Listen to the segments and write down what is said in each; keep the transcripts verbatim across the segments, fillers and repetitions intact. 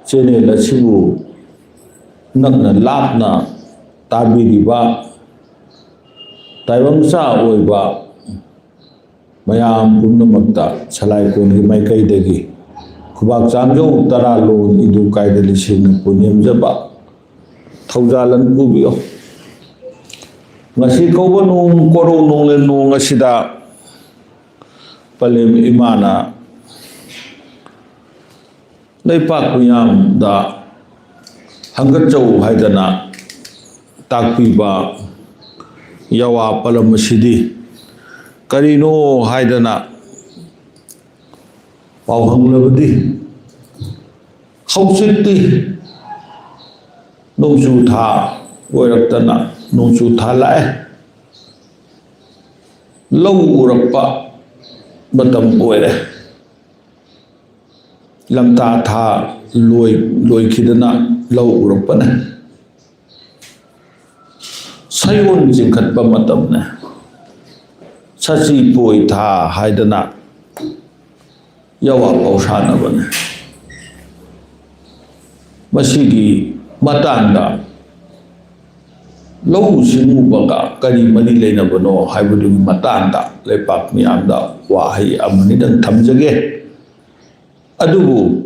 Channel ꯑꯁꯤꯕꯨ ꯅꯛꯅ ꯂꯥꯞꯅ ꯇꯥꯕꯤꯔꯤꯕ ꯇꯥꯏꯕꯪꯆꯥ ꯑꯣꯏꯕ ꯃꯌꯥꯝ ꯄꯨꯝꯅꯃꯛꯇ ꯁꯂꯥꯏꯀꯣꯟꯒꯤ ꯃꯥꯏꯀꯩꯗꯒꯤ ꯈꯨꯕꯥꯛ ꯆꯥꯝꯖꯧ ꯇꯔꯥ ꯂꯣꯟ ꯏꯗꯨ ꯀꯥꯏꯗ ꯂꯤꯁꯦꯡꯅ ꯄꯨꯅꯦꯝꯖꯕ ꯊꯧꯖꯥꯜ ꯑꯅ ꯄꯨꯕꯤꯌꯣ꯫ ꯉꯁꯤ ꯀꯧꯕ ꯅꯣꯡ ꯀꯣꯔꯧ ꯅꯣꯡꯂꯦꯟ ꯅꯣꯡ ꯑꯁꯤꯗ ꯄꯂꯦꯝ ꯏꯃꯥꯅ ꯂꯩꯄꯥꯛ ꯃꯤꯌꯥꯝꯗ ꯍꯪꯒꯠꯆꯧ ꯍꯥꯏꯗꯅ ꯇꯥꯛꯄꯤꯕ ꯌꯥꯋꯥ ꯄꯂꯝ ꯑꯁꯤꯗꯤ ꯀꯔꯤꯅꯣ ꯍꯥꯏꯗꯅ ꯄꯥꯎ ꯍꯪꯂꯕꯗꯤ, ꯍꯧꯖꯤꯛꯇꯤ ꯅꯣꯡꯖꯨ ꯊꯥ ꯑꯣꯏꯔꯛꯇꯅ ꯅꯣꯡꯖꯨ ꯊꯥ ꯂꯥꯛꯑꯦ꯫ ꯂꯧ ꯎꯔꯛꯄ ꯃꯇꯝ ꯑꯣꯏꯔꯦ꯫ ꯂꯝꯇꯥ ꯊꯥ ꯂꯣꯏ-, ꯂꯣꯏꯈꯤꯗꯅ ꯂꯧ ꯎꯔꯛꯄꯅꯦ꯫ ꯁꯌꯣꯜ ꯆꯤꯡꯈꯠꯄ ꯃꯇꯝꯅꯦ꯫ ꯁꯆꯤ ꯄꯣꯏ ꯊꯥ ꯍꯥꯏꯗꯅ ꯌꯥꯋꯥ ꯄꯥꯎꯁꯥꯅꯕꯅꯦ꯫ ꯃꯁꯤꯒꯤ ꯃꯇꯥꯡꯗ ꯂꯧꯎ ꯁꯤꯡꯎꯕꯒ ꯀꯔꯤ ꯃꯔꯤ ꯂꯩꯅꯕꯅꯣ ꯍꯥꯏꯕꯗꯨꯒꯤ ꯃꯇꯥꯡꯗ ꯂꯩꯄꯥꯛ ꯃꯤꯌꯥꯝꯗ ꯋꯥꯍꯩ ꯑꯃꯅꯤꯗꯪ ꯊꯝꯖꯒꯦ꯫ ꯑꯗꯨꯕꯨ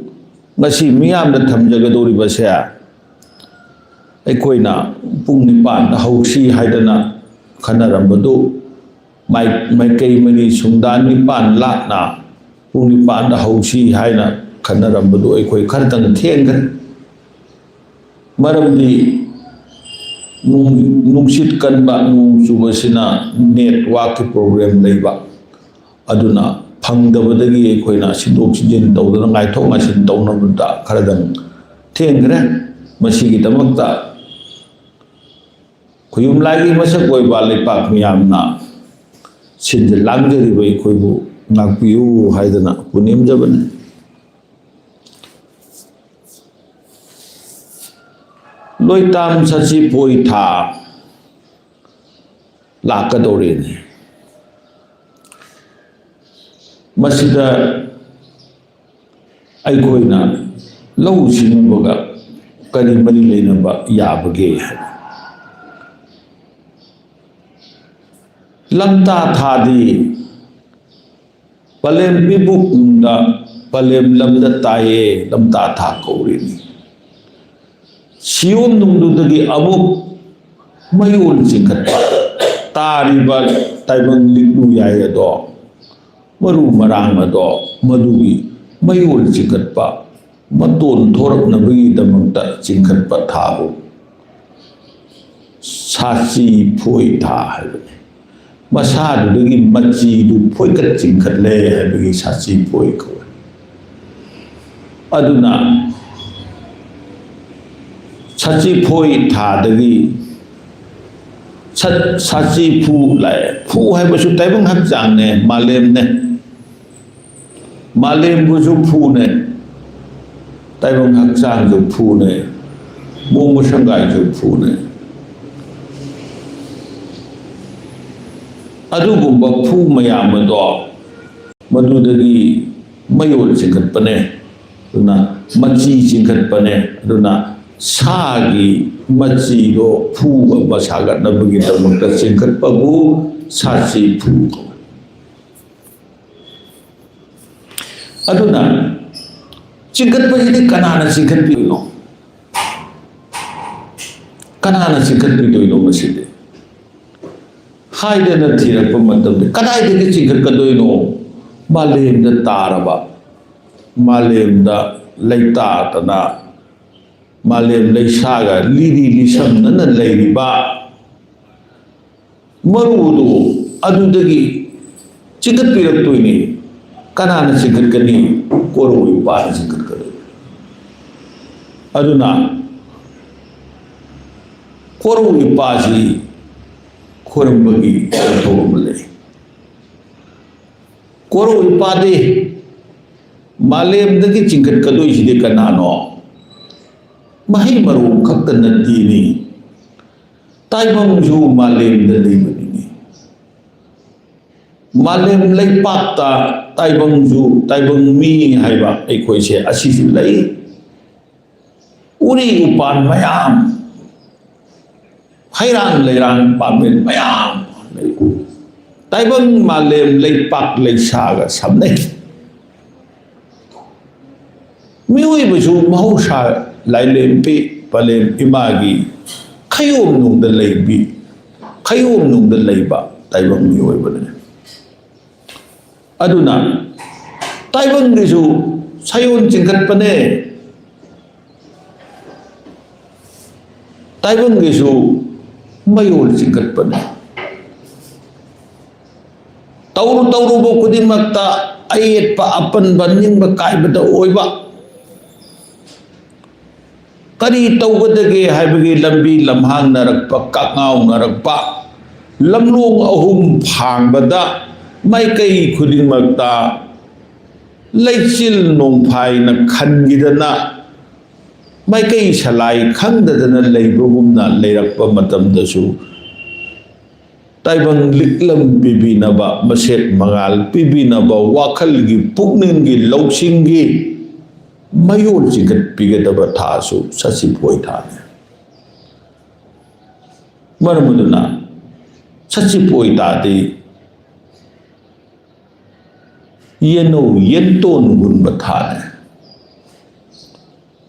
ꯉꯁꯤ ꯃꯤꯌꯥꯝꯗ ꯊꯝꯖꯒꯗꯧꯔꯤꯕꯁꯦ, ꯑꯩꯈꯣꯏꯅ ꯄꯨꯡ ꯅꯤꯄꯥꯟꯗ ꯍꯧꯁꯤ ꯍꯥꯏꯗꯅ ꯈꯟꯅꯔꯝꯕꯗꯨ ꯃꯥꯏ-, ꯃꯥꯏꯀꯩ ꯃꯔꯤ ꯁꯨꯡꯗꯥ ꯅꯤꯄꯥꯟ ꯂꯥꯞꯅ ꯄꯨꯡ ꯅꯤꯄꯥꯟꯗ ꯍꯧꯁꯤ ꯍꯥꯏꯅ ꯈꯟꯅꯔꯝꯕꯗꯨ ꯑꯩꯈꯣꯏ ꯈꯔꯇꯪ ꯊꯦꯡꯈ꯭ꯔꯦ꯫ ꯃꯔꯝꯗꯤ ꯅꯣꯡ-, ꯅꯨꯡꯁꯤꯠ ꯀꯟꯕ, ꯅꯣꯡ ꯆꯨꯕꯁꯤꯅ ꯅꯦꯠꯋꯥꯛꯀꯤ ꯄ꯭ꯔꯣꯕ꯭ꯂꯦꯝ ꯂꯩꯕ, ꯑꯗꯨꯅ ꯐꯪꯗꯕꯗꯒꯤ ꯑꯩꯈꯣꯏꯅ ꯁꯤꯟꯗꯣꯛ ꯁꯤꯟꯖꯤꯟ ꯇꯧꯗꯅ ꯉꯥꯏꯊꯣꯛ ꯉꯥꯏꯁꯤꯟ ꯇꯧꯅꯕꯗ ꯈꯔꯗꯪ ꯊꯦꯡꯈ꯭ꯔꯦ꯫ ꯃꯁꯤꯒꯤꯗꯃꯛꯇ ꯈꯨꯌꯨꯝ ꯂꯥꯏꯒꯤ ꯃꯁꯛ ꯑꯣꯏꯕ ꯂꯩꯄꯥꯛ ꯃꯤꯌꯥꯝꯅ ꯁꯤꯟꯖ ꯂꯥꯡꯖꯔꯤꯕ ꯑꯩꯈꯣꯏꯕꯨ ꯉꯥꯛꯄꯤꯌꯨ ꯍꯥꯏꯗꯅ ꯄꯨꯅꯦꯝꯖꯕꯅꯤ꯫ ꯂꯣꯏꯇꯥꯝ ꯁꯆꯤ ꯄꯣꯏ ꯊꯥ ꯂꯥꯛꯀꯗꯧꯔꯦꯅꯦ꯫ ꯃꯁꯤꯗ ꯑꯩꯈꯣꯏꯅ ꯂꯧꯎ ꯁꯤꯡꯎꯕꯒ ꯀꯔꯤ ꯃꯔꯤ ꯂꯩꯅꯕ ꯌꯥꯕꯒꯦ ꯍꯥꯏꯕ? ꯂꯝꯇꯥ ꯊꯥꯗꯤ ꯄꯂꯦꯝ ꯄꯤꯕꯨꯛ ꯅꯨꯡꯗ ꯄꯂꯦꯝ ꯂꯝꯗ ꯇꯥꯏꯌꯦ, ꯂꯝꯇꯥ ꯊꯥ ꯀꯧꯔꯤꯅꯤ꯫ ꯁꯤꯌꯣꯝ ꯅꯨꯡꯗꯨꯗꯒꯤ ꯑꯃꯨꯛ ꯃꯌꯣꯜ ꯆꯤꯡꯈꯠꯄ, ꯇꯥꯔꯤꯕ ꯇꯥꯏꯕꯪ ꯂꯤꯛꯂꯨ ꯌꯥꯏ ꯑꯗꯣ, ꯃꯔꯨ ꯃꯔꯥꯡ ꯑꯗꯣ, ꯃꯗꯨꯒꯤ ꯃꯌꯣꯜ ꯆꯤꯡꯈꯠꯄ, ꯃꯇꯣꯟ ꯊꯣꯔꯛꯅꯕꯒꯤꯗꯃꯛꯇ ꯆꯤꯡꯈꯠꯄ ꯊꯥꯕꯨ ꯁꯥꯆꯤ ꯐꯣꯏ ꯊꯥ ꯍꯥꯏꯕꯅꯤ꯫ ꯃꯁꯥꯗꯨꯗꯒꯤ ꯃꯆꯤꯗꯨ ꯐꯣꯏꯀꯠ ꯆꯤꯡꯈꯠꯂꯦ ꯍꯥꯏꯕꯒꯤ ꯁꯥꯆꯤ ꯐꯣꯏ ꯀꯧꯏ꯫ ꯑꯗꯨꯅ ꯁꯥꯆꯤ ꯐꯣꯏ ꯊꯥꯗꯒꯤ ꯁꯠ-, ꯁꯥꯆꯤ ꯐꯨ ꯂꯥꯛꯑꯦ꯫ ꯐꯨ ꯍꯥꯏꯕꯁꯨ ꯇꯥꯏꯕꯪ ꯍꯛꯆꯥꯡꯅꯦ, ꯃꯥꯂꯦꯝꯅꯦ꯫ ꯃꯥꯂꯦꯝꯕꯨꯁꯨ ꯐꯨꯅꯦ, ꯇꯥꯏꯕꯪ ꯍꯛꯆꯥꯡꯁꯨ ꯐꯨꯅꯦ, ꯃꯣꯡꯕ ꯁꯪꯒꯥꯏꯁꯨ ꯐꯨꯅꯦ꯫ ꯑꯗꯨꯒꯨꯝꯕ ꯐꯨ ꯃꯌꯥꯝ ꯑꯗꯣ ꯃꯗꯨꯗꯒꯤ ꯃꯌꯣꯜ ꯆꯤꯡꯈꯠꯄꯅꯦ, ꯑꯗꯨꯅ ꯃꯆꯤ ꯆꯤꯡꯈꯠꯄꯅꯦ꯫ ꯑꯗꯨꯅ ꯁꯥꯒꯤ ꯃꯆꯤꯗꯣ ꯐꯨ ꯑꯃ ꯁꯥꯒꯠꯅꯕꯒꯤꯗꯃꯛꯇ ꯆꯤꯡꯈꯠꯄꯕꯨ ꯁꯥꯆꯤ ꯐꯨ ꯀꯧꯏ꯫ ꯑꯗꯨꯅ ꯆꯤꯡꯈꯠꯄꯁꯤꯗꯤ ꯀꯅꯥꯅ ꯆꯤꯡꯈꯠꯄꯤꯗꯣꯏꯅꯣ? ꯀꯅꯥꯅ ꯆꯤꯡꯈꯠꯄꯤꯗꯣꯏꯅꯣ ꯃꯁꯤꯗꯤ? ꯍꯥꯏꯗꯅ ꯊꯤꯔꯛꯄ ꯃꯇꯝꯗ ꯀꯗꯥꯏꯗꯒꯤ ꯆꯤꯡꯈꯠꯀꯗꯣꯏꯅꯣ? ꯃꯥꯂꯦꯝꯗ ꯇꯥꯔꯕ, ꯃꯥꯂꯦꯝꯗ ꯂꯩꯇꯥꯗꯅ, ꯃꯥꯂꯦꯝ ꯂꯩꯁꯥꯒ ꯂꯤꯔꯤ ꯂꯤꯁꯝꯅꯅ ꯂꯩꯔꯤꯕ ꯃꯔꯨꯗꯨ ꯑꯗꯨꯗꯒꯤ ꯆꯤꯡꯈꯠꯄꯤꯔꯛꯇꯣꯏꯅꯤ꯫ ꯀꯅꯥꯅ ꯆꯤꯡꯈꯠꯀꯅꯤ? ꯀꯣꯔꯧ ꯏꯄꯥꯅ ꯆꯤꯡꯈꯠꯀꯗꯣꯏꯅꯤ꯫ ꯑꯗꯨꯅ ꯀꯣꯔꯧ ꯏꯄꯥꯁꯤ ꯈꯣꯏꯔꯝꯕꯒꯤ ꯃꯊꯧ ꯑꯃ ꯂꯩ꯫ ꯀꯣꯔꯧ ꯏꯄꯥꯗꯤ ꯃꯥꯂꯦꯝꯗꯒꯤ ꯆꯤꯡꯈꯠꯀꯗꯣꯏꯁꯤꯗꯤ ꯀꯅꯥꯅꯣ? ꯃꯍꯩ ꯃꯔꯣꯡ ꯈꯛꯇ ꯅꯠꯇꯦꯅꯤ, ꯇꯥꯏꯕꯪꯁꯨ ꯃꯥꯂꯦꯝꯗ ꯂꯩꯕꯅꯤꯅꯤ꯫ ꯃꯥꯂꯦꯝ ꯂꯩꯄꯥꯛꯇ ꯇꯥꯏꯕꯪꯁꯨ, ꯇꯥꯏꯕꯪ ꯃꯤ ꯍꯥꯏꯕ ꯑꯩꯈꯣꯏꯁꯦ ꯑꯁꯤꯁꯨ ꯂꯩ꯫ ꯎꯔꯤ ꯎꯄꯥꯟ ꯃꯌꯥꯝ, ꯍꯩꯔꯥꯡ ꯂꯩꯔꯥꯡ ꯄꯥꯝꯕꯤ ꯃꯌꯥꯝ ꯂꯩ꯫ ꯇꯥꯏꯕꯪ ꯃꯥꯂꯦꯝ ꯂꯩꯄꯥꯛ ꯂꯩꯁꯥꯒ ꯁꯝꯅꯩ꯫ ꯃꯤꯑꯣꯏꯕꯁꯨ ꯃꯍꯧꯁꯥ ꯂꯥꯏꯂꯦꯝꯄꯤ ꯄꯂꯦꯝ ꯏꯃꯥꯒꯤ ꯈꯌꯣꯝꯅꯨꯡꯗ ꯂꯩꯕꯤ, ꯈꯌꯣꯝꯅꯨꯡꯗ ꯂꯩꯕ ꯇꯥꯏꯕꯪ ꯃꯤꯑꯣꯏꯕꯅꯤ꯫ ꯑꯗꯨꯅ ꯇꯥꯏꯕꯪꯒꯤꯁꯨ ꯁꯥꯌꯣꯟ ꯆꯤꯡꯈꯠꯄꯅꯦ, ꯇꯥꯏꯕꯪꯒꯤꯁꯨ ꯃꯌꯣꯜ ꯆꯤꯡꯈꯠꯄꯅꯦ꯫ ꯇꯧꯔꯨ ꯇꯧꯔꯨꯕ ꯈꯨꯗꯤꯡꯃꯛꯇ ꯑꯌꯦꯠꯄ ꯑꯄꯟꯕ ꯅꯤꯡꯕ ꯀꯥꯏꯕꯗ ꯑꯣꯏꯕ, ꯀꯔꯤ ꯇꯧꯒꯗꯒꯦ ꯍꯥꯏꯕꯒꯤ ꯂꯝꯕꯤ ꯂꯝꯍꯥꯡꯅꯔꯛꯄ, ꯀꯛꯉꯥꯎꯅꯔꯛꯄ, ꯂꯝꯂꯣꯡ ꯑꯍꯨꯝ ꯐꯥꯡꯕꯗ ꯃꯥꯏꯀꯩ ꯈꯨꯗꯤꯡꯃꯛꯇ ꯂꯩꯆꯤꯜ ꯅꯣꯡꯐꯥꯏꯅ ꯈꯟꯈꯤꯗꯅ ꯃꯥꯏꯀꯩ ꯁꯂꯥꯏ ꯈꯪꯗꯗꯅ ꯂꯩꯕꯒꯨꯝꯅ ꯂꯩꯔꯛꯄ ꯃꯇꯝꯗꯁꯨ ꯇꯥꯏꯕꯪ ꯂꯤꯛꯂꯝ ꯄꯤꯕꯤꯅꯕ, ꯃꯁꯦꯛ ꯃꯉꯥꯜ ꯄꯤꯕꯤꯅꯕ, ꯋꯥꯈꯜꯒꯤ ꯄꯨꯛꯅꯤꯡꯒꯤ ꯂꯧꯁꯤꯡꯒꯤ ꯃꯌꯣꯜ ꯆꯤꯡꯈꯠꯄꯤꯒꯗꯕ ꯊꯥꯁꯨ ꯁꯖꯤꯕꯨ ꯊꯥꯅꯤ꯫ ꯃꯔꯝ ꯑꯗꯨꯅ ꯁꯖꯤꯕꯨ ꯊꯥꯗꯤ ꯌꯦꯟꯅꯧ ꯌꯦꯟꯇꯣꯟ ꯍꯨꯟꯕ ꯊꯥꯅꯤ꯫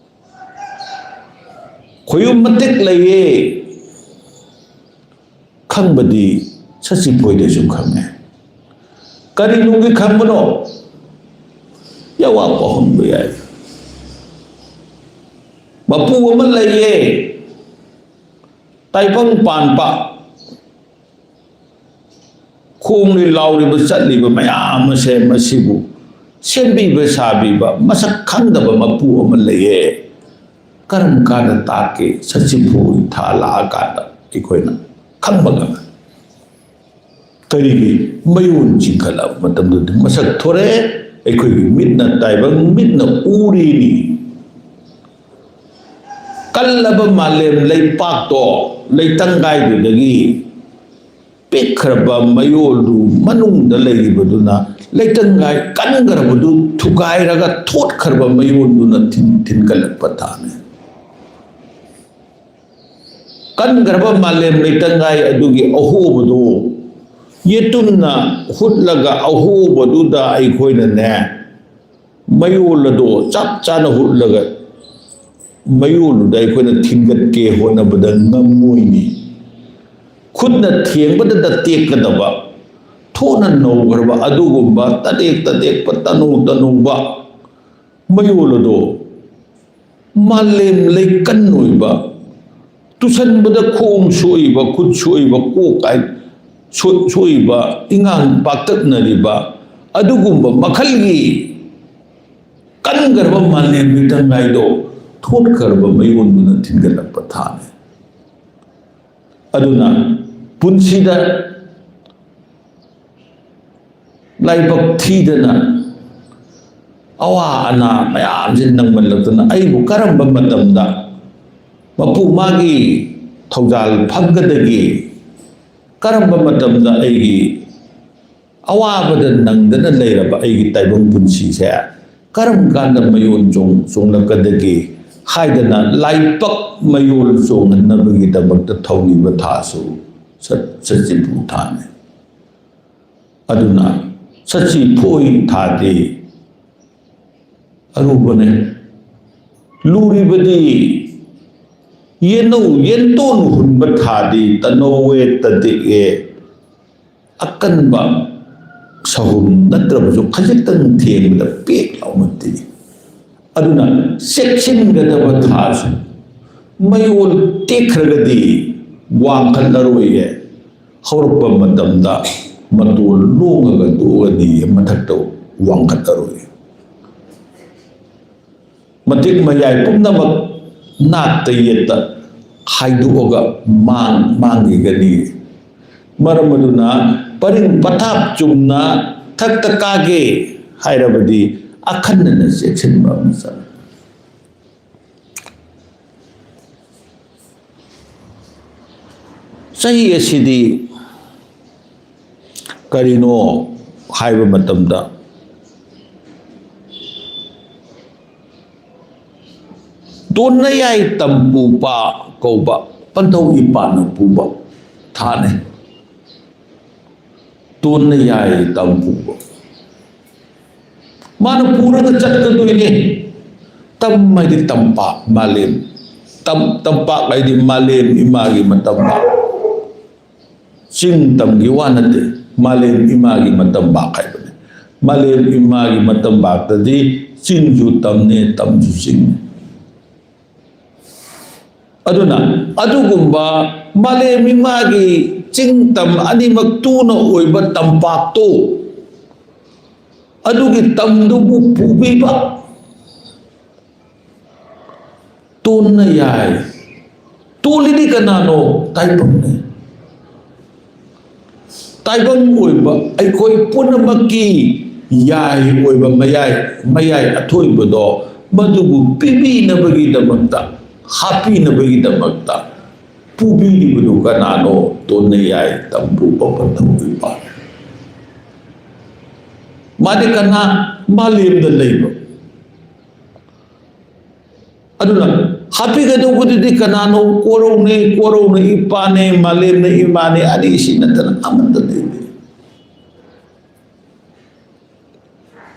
ꯈꯣꯏꯌꯨꯝ ꯃꯇꯦꯛ ꯂꯩꯌꯦ ꯈꯪꯕꯗꯤ ꯁꯖꯤꯕꯨꯗꯁꯨ ꯈꯪꯉꯦ꯫ ꯀꯔꯤ ꯅꯨꯡꯒꯤ ꯈꯪꯕꯅꯣ? ꯌꯥꯋꯥ ꯄꯥꯎꯍꯟꯕ ꯌꯥꯏ꯫ ꯃꯄꯨ ꯑꯃ ꯂꯩꯌꯦ, ꯇꯥꯏꯕꯪ ꯄꯥꯟꯕ, ꯈꯣꯡꯂꯤ ꯂꯥꯎꯔꯤꯕ ꯆꯠꯂꯤꯕ ꯃꯌꯥꯝ ꯑꯁꯦ ꯃꯁꯤꯕꯨ ꯁꯦꯝꯕꯤꯕ ꯁꯥꯕꯤꯕ ꯃꯁꯛ ꯈꯪꯗꯕ ꯃꯄꯨ ꯑꯃ ꯂꯩꯌꯦ꯫ ꯀꯔꯝ ꯀꯥꯟꯗ ꯇꯥꯛꯀꯦ? ꯁꯖꯤꯕꯨ ꯊꯥ ꯂꯥꯛꯑꯀꯥꯟꯗ ꯑꯩꯈꯣꯏꯅ ꯈꯪꯕ ꯉꯝꯃꯤ꯫ ꯀꯔꯤꯒꯤ? ꯃꯌꯣꯟ ꯆꯤꯡꯈꯠꯂꯛꯄ ꯃꯇꯝꯗꯗꯤ ꯃꯁꯛ ꯊꯣꯔꯛꯑꯦ꯫ ꯑꯩꯈꯣꯏꯒꯤ ꯃꯤꯠꯅ, ꯇꯥꯏꯕꯪ ꯃꯤꯠꯅ ꯎꯔꯤꯅꯤ꯫ ꯀꯜꯂꯕ ꯃꯥꯂꯦꯝ ꯂꯩꯄꯥꯛꯇꯣ ꯂꯩꯇꯪꯒꯥꯏꯗꯨꯗꯒꯤ ꯄꯤꯛꯈ꯭ꯔꯕ ꯃꯌꯣꯜꯗꯨ ꯃꯅꯨꯡꯗ ꯂꯩꯔꯤꯕꯗꯨꯅ ꯂꯩꯇꯪꯒꯥꯏ ꯀꯟꯈ꯭ꯔꯕꯗꯨ ꯊꯨꯒꯥꯏꯔꯒ ꯊꯣꯠꯈ꯭ꯔꯕ ꯃꯌꯣꯜꯗꯨꯅ ꯊꯤꯟ-, ꯊꯤꯟꯒꯠꯂꯛꯄ ꯊꯥꯅꯤ꯫ ꯀꯟꯈ꯭ꯔꯕ ꯃꯥꯂꯦꯝ ꯂꯩꯇꯪꯒꯥꯏ ꯑꯗꯨꯒꯤ ꯑꯍꯣꯕꯗꯨ ꯌꯦꯇꯨꯝꯅ ꯍꯨꯠꯂꯒ ꯑꯍꯣꯕꯗꯨꯗ ꯑꯩꯈꯣꯏꯅꯅꯦ, ꯃꯌꯣꯜ ꯑꯗꯣ ꯆꯞ ꯆꯥꯅ ꯍꯨꯠꯂꯒ ꯃꯌꯣꯜꯗꯨꯗ ꯑꯩꯈꯣꯏꯅ ꯊꯤꯟꯒꯠꯀꯦ ꯍꯣꯠꯅꯕꯗ ꯉꯝꯃꯣꯏꯅꯤ꯫ ꯈꯨꯠꯅ ꯊꯦꯡꯕꯗꯗ ꯇꯦꯛꯀꯗꯕ, ꯊꯣꯠꯅ ꯅꯧꯈ꯭ꯔꯕ ꯑꯗꯨꯒꯨꯝꯕ ꯇꯅꯦꯛ ꯇꯅꯦꯛꯄ, ꯇꯅꯧ ꯇꯅꯧꯕ ꯃꯌꯣꯜ ꯑꯗꯣ ꯃꯥꯂꯦꯝ ꯂꯩꯀꯟ ꯑꯣꯏꯕ, ꯇꯨꯁꯟꯕꯗ ꯈꯣꯡ ꯁꯣꯛꯏꯕ, ꯈꯨꯠ ꯁꯣꯛꯏꯕ, ꯀꯣꯛ ꯀꯥꯏ ꯁꯣ-, ꯁꯣꯛꯏꯕ, ꯏꯉꯥꯡ ꯄꯥꯛꯇꯛꯅꯔꯤꯕ ꯑꯗꯨꯒꯨꯝꯕ ꯃꯈꯜꯒꯤ ꯀꯟꯈ꯭ꯔꯕ ꯃꯥꯂꯦꯝ ꯂꯩꯇꯪꯒꯥꯏꯗꯣ ꯊꯣꯠꯈ꯭ꯔꯕ ꯃꯌꯣꯟꯗꯨꯅ ꯊꯤꯟꯒꯠꯂꯛꯄ ꯊꯥꯅꯤ꯫ ꯑꯗꯨꯅ ꯄꯨꯟꯁꯤꯗ ꯂꯥꯏꯕꯛ ꯊꯤꯗꯅ ꯑꯋꯥ ꯑꯅꯥ ꯃꯌꯥꯝꯁꯦ ꯅꯪꯃꯜꯂꯛꯇꯅ ꯑꯩꯕꯨ ꯀꯔꯝꯕ ꯃꯇꯝꯗ ꯃꯄꯨ ꯃꯥꯒꯤ ꯊꯧꯖꯥꯜ ꯐꯪꯒꯗꯒꯦ? ꯀꯔꯝꯕ ꯃꯇꯝꯗ ꯑꯩꯒꯤ ꯑꯋꯥꯕꯗ ꯅꯪꯗꯅ ꯂꯩꯔꯕ ꯑꯩꯒꯤ ꯇꯥꯏꯕꯪ ꯄꯨꯟꯁꯤꯁꯦ ꯀꯔꯝ ꯀꯥꯟꯗ ꯃꯌꯣꯟ ꯆꯣꯡ-, ꯆꯣꯡꯂꯛꯀꯗꯒꯦ ꯍꯥꯏꯗꯅ ꯂꯥꯏꯕꯛ ꯃꯌꯣꯜ ꯆꯣꯡꯍꯟꯅꯕꯒꯤꯗꯃꯛꯇ ꯊꯧꯅꯤꯕ ꯊꯥꯁꯨ ꯁꯠ-, ꯁꯖꯤꯕꯨ ꯊꯥꯅꯤ꯫ ꯑꯗꯨꯅ ꯁꯖꯤꯕꯨ ꯊꯥꯗꯤ ꯑꯔꯨꯕꯅꯦ꯫ ꯂꯨꯔꯤꯕꯗꯤ ꯌꯦꯟꯅꯧ ꯌꯦꯟꯇꯣꯟ ꯍꯨꯟꯕ ꯊꯥꯗꯤ ꯇꯅꯧꯋꯦ, ꯇꯗꯦꯛꯑꯦ, ꯑꯀꯟꯕ ꯁꯍꯨꯝ ꯅꯠꯇ꯭ꯔꯕꯁꯨ ꯈꯖꯤꯛꯇꯪ ꯊꯦꯡꯕꯗ ꯄꯦꯛ ꯂꯥꯎꯅ ꯇꯦꯛꯏ꯫ ꯑꯗꯨꯅ ꯆꯦꯛꯁꯤꯟꯒꯗꯕ ꯊꯥꯁꯨ ꯃꯌꯣꯜ ꯇꯦꯛꯈ꯭ꯔꯒꯗꯤ ꯋꯥꯡꯈꯠꯂꯔꯣꯏꯌꯦ꯫ ꯍꯧꯔꯛꯄ ꯃꯇꯝꯗ ꯃꯇꯣꯜ ꯂꯣꯡꯉꯒ ꯇꯣꯛꯑꯅꯤ, ꯃꯊꯛꯇ ꯋꯥꯡꯈꯠꯂꯔꯣꯏ꯫ ꯃꯇꯤꯛ ꯃꯌꯥꯏ ꯄꯨꯝꯅꯃꯛ ꯅꯥꯠꯇ ꯌꯦꯠꯇ ꯍꯥꯏꯗꯣꯛꯑꯒ ꯃꯥꯡ-, ꯃꯥꯡꯈꯤꯒꯅꯤ꯫ ꯃꯔꯝ ꯑꯗꯨꯅ ꯄꯔꯤꯡ ꯄꯊꯥꯞ ꯆꯨꯝꯅ ꯊꯛꯇ ꯀꯥꯒꯦ ꯍꯥꯏꯔꯕꯗꯤ ꯑꯈꯟꯅꯅ ꯆꯦꯛꯁꯤꯟꯕ ꯑꯃ ꯆꯪꯏ꯫ ꯆꯍꯤ ꯑꯁꯤꯗꯤ ꯀꯔꯤꯅꯣ ꯍꯥꯏꯕ ꯃꯇꯝꯗ, ꯗꯣꯟꯅꯌꯥꯏ ꯇꯝꯄꯨꯄꯥ ꯀꯧꯕ ꯄꯟꯊꯧ ꯏꯄꯥꯅ ꯄꯨꯕ ꯊꯥꯅꯤ꯫ ꯇꯣꯟꯅ ꯌꯥꯏ ꯇꯝ ꯄꯨꯕ꯫ ꯃꯥꯅ ꯄꯨꯔꯒ ꯆꯠꯀꯗꯣꯏꯅꯦ꯫ ꯇꯝ ꯍꯥꯏꯗꯤ ꯇꯝꯄꯥꯛ, ꯃꯥꯂꯦꯝ꯫ ꯇꯝ-, ꯇꯝꯄꯥꯛ ꯍꯥꯏꯗꯤ ꯃꯥꯂꯦꯝ ꯏꯃꯥꯒꯤ ꯃꯇꯝꯄꯥꯛ꯫ ꯆꯤꯡ ꯇꯝꯒꯤ ꯋꯥ ꯅꯠꯇꯦ, ꯃꯥꯂꯦꯝ ꯏꯃꯥꯒꯤ ꯃꯇꯝꯄꯥꯛ ꯍꯥꯏꯕꯅꯤ꯫ ꯃꯥꯂꯦꯝ ꯏꯃꯥꯒꯤ ꯃꯇꯝꯄꯥꯛꯇꯗꯤ ꯆꯤꯡꯁꯨ ꯇꯝꯅꯦ, ꯇꯝꯁꯨ ꯆꯤꯡꯅꯦ꯫ ꯑꯗꯨꯅ ꯑꯗꯨꯒꯨꯝꯕ ꯃꯥꯂꯦꯝ ꯏꯃꯥꯒꯤ ꯆꯤꯡ ꯇꯝ ꯑꯅꯤꯃꯛ ꯇꯨꯅ ꯑꯣꯏꯕ ꯇꯝꯄꯥꯛꯇꯣ, ꯑꯗꯨꯒꯤ ꯇꯝꯗꯨꯕꯨ ꯄꯨꯕꯤꯕ ꯇꯣꯟꯅ ꯌꯥꯏ꯫ ꯇꯣꯜꯂꯤꯗꯤ ꯀꯅꯥꯅꯣ? ꯇꯥꯏꯕꯪꯅꯤ꯫ ꯇꯥꯏꯕꯪ ꯑꯣꯏꯕ ꯑꯩꯈꯣꯏ ꯄꯨꯝꯅꯃꯛꯀꯤ ꯌꯥꯏ ꯑꯣꯏꯕ ꯃꯌꯥꯏ, ꯃꯌꯥꯏ ꯑꯊꯣꯏꯕꯗꯣ, ꯃꯗꯨꯕꯨ ꯄꯤꯕꯤꯅꯕꯒꯤꯗꯃꯛꯇ, ꯍꯥꯞꯄꯤꯅꯕꯒꯤꯗꯃꯛꯇ ꯄꯨꯕꯤꯔꯤꯕꯗꯨ ꯀꯅꯥꯅꯣ? ꯇꯣꯟꯅ ꯌꯥꯏ ꯇꯝꯕꯨ ꯄꯟꯊꯧ ꯏꯄꯥ꯫ ꯃꯥꯗꯤ ꯀꯅꯥ? ꯃꯥꯂꯦꯝꯗ ꯂꯩꯕ꯫ ꯑꯗꯨꯅ ꯍꯥꯠꯄꯤꯒꯗꯧꯕꯗꯨꯗꯤ ꯀꯅꯥꯅꯣ? ꯀꯣꯔꯧꯅꯦ, ꯀꯣꯔꯧꯅ ꯏꯄꯥꯅꯦ, ꯃꯥꯂꯦꯝꯅ ꯏꯃꯥꯅꯦ, ꯑꯅꯤꯁꯤ ꯅꯠꯇꯅ ꯑꯃꯠꯇ ꯂꯩꯇꯦ꯫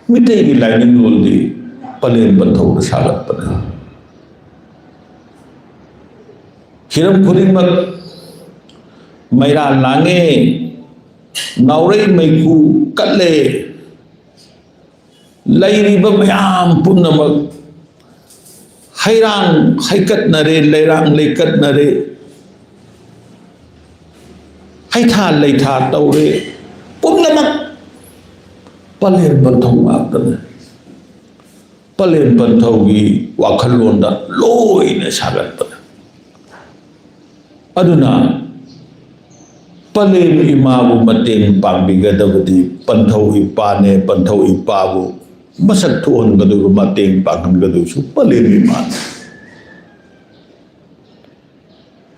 ꯃꯤꯇꯩꯒꯤ ꯂꯥꯏꯅꯤꯡ ꯂꯣꯜꯗꯤ ꯄꯂꯦꯝ ꯄꯟꯊꯧꯅ ꯁꯥꯒꯠꯄꯅꯤ꯫ ꯍꯤꯔꯝ ꯈꯨꯗꯤꯡꯃꯛ ꯃꯩꯔꯥ ꯂꯥꯡꯉꯦ, ꯅꯥꯎꯔꯩ ꯃꯩꯈꯨ ꯀꯠꯂꯦ, ꯂꯩꯔꯤꯕ ꯃꯌꯥꯝ ꯄꯨꯝꯅꯃꯛ ꯍꯩꯔꯥꯡ ꯍꯩꯀꯠꯅꯔꯦ, ꯂꯩꯔꯥꯡ ꯂꯩꯀꯠꯅꯔꯦ, ꯍꯩꯊꯥ ꯂꯩꯊꯥ ꯇꯧꯔꯦ, ꯄꯨꯝꯅꯃꯛ ꯄꯂꯦꯝ ꯄꯟꯊꯧ ꯉꯥꯛꯇꯅꯤ꯫ ꯄꯂꯦꯝ ꯄꯟꯊꯧꯒꯤ ꯋꯥꯈꯜꯂꯣꯟꯗ ꯂꯣꯏꯅ ꯁꯥꯒꯠꯄꯅꯤ꯫ ꯑꯗꯨꯅ ꯄꯂꯦꯝ ꯏꯃꯥꯕꯨ ꯃꯇꯦꯡ ꯄꯥꯡꯕꯤꯒꯗꯕꯗꯤ ꯄꯟꯊꯧ ꯏꯄꯥꯅꯦ, ꯄꯟꯊꯧ ꯏꯄꯥꯕꯨ ꯃꯁꯛ ꯊꯣꯛꯍꯟꯒꯗꯧꯕ, ꯃꯇꯦꯡ ꯄꯥꯡꯍꯟꯒꯗꯧꯕꯁꯨ ꯄꯂꯦꯝ ꯏꯃꯥꯅꯤ꯫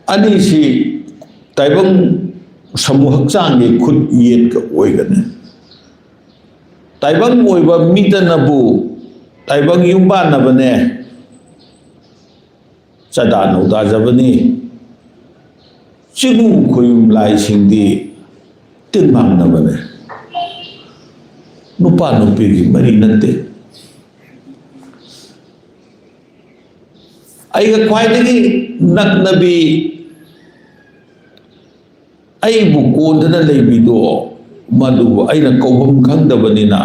ꯑꯅꯤꯁꯤ ꯇꯥꯏꯕꯪ ꯁꯃꯨ ꯍꯛꯆꯥꯡꯒꯤ ꯈꯨꯠ ꯌꯦꯠꯀ ꯑꯣꯏꯒꯅꯤ꯫ ꯇꯥꯏꯕꯪ ꯑꯣꯏꯕ ꯃꯤꯇꯅꯕꯨ ꯇꯥꯏꯕꯪ ꯌꯨꯝꯕꯥꯟꯅꯕꯅꯦ꯫ ꯆꯥꯗꯥ ꯅꯧꯗꯥꯖꯕꯅꯤ꯫ ꯆꯤꯡꯉꯨ ꯈꯣꯌꯨꯝ ꯂꯥꯏꯁꯤꯡꯗꯤ ꯇꯤꯟ ꯃꯥꯡꯅꯕꯅꯦ꯫ ꯅꯨꯄꯥ ꯅꯨꯄꯤꯒꯤ ꯃꯔꯤ ꯅꯠꯇꯦ꯫ ꯑꯩꯒ ꯈ꯭ꯋꯥꯏꯗꯒꯤ ꯅꯛꯅꯕꯤ, ꯑꯩꯕꯨ ꯀꯣꯟꯗꯅ ꯂꯩꯕꯤꯗꯣ, ꯃꯗꯨꯕꯨ ꯑꯩꯅ ꯀꯧꯐꯝ ꯈꯪꯗꯕꯅꯤꯅ,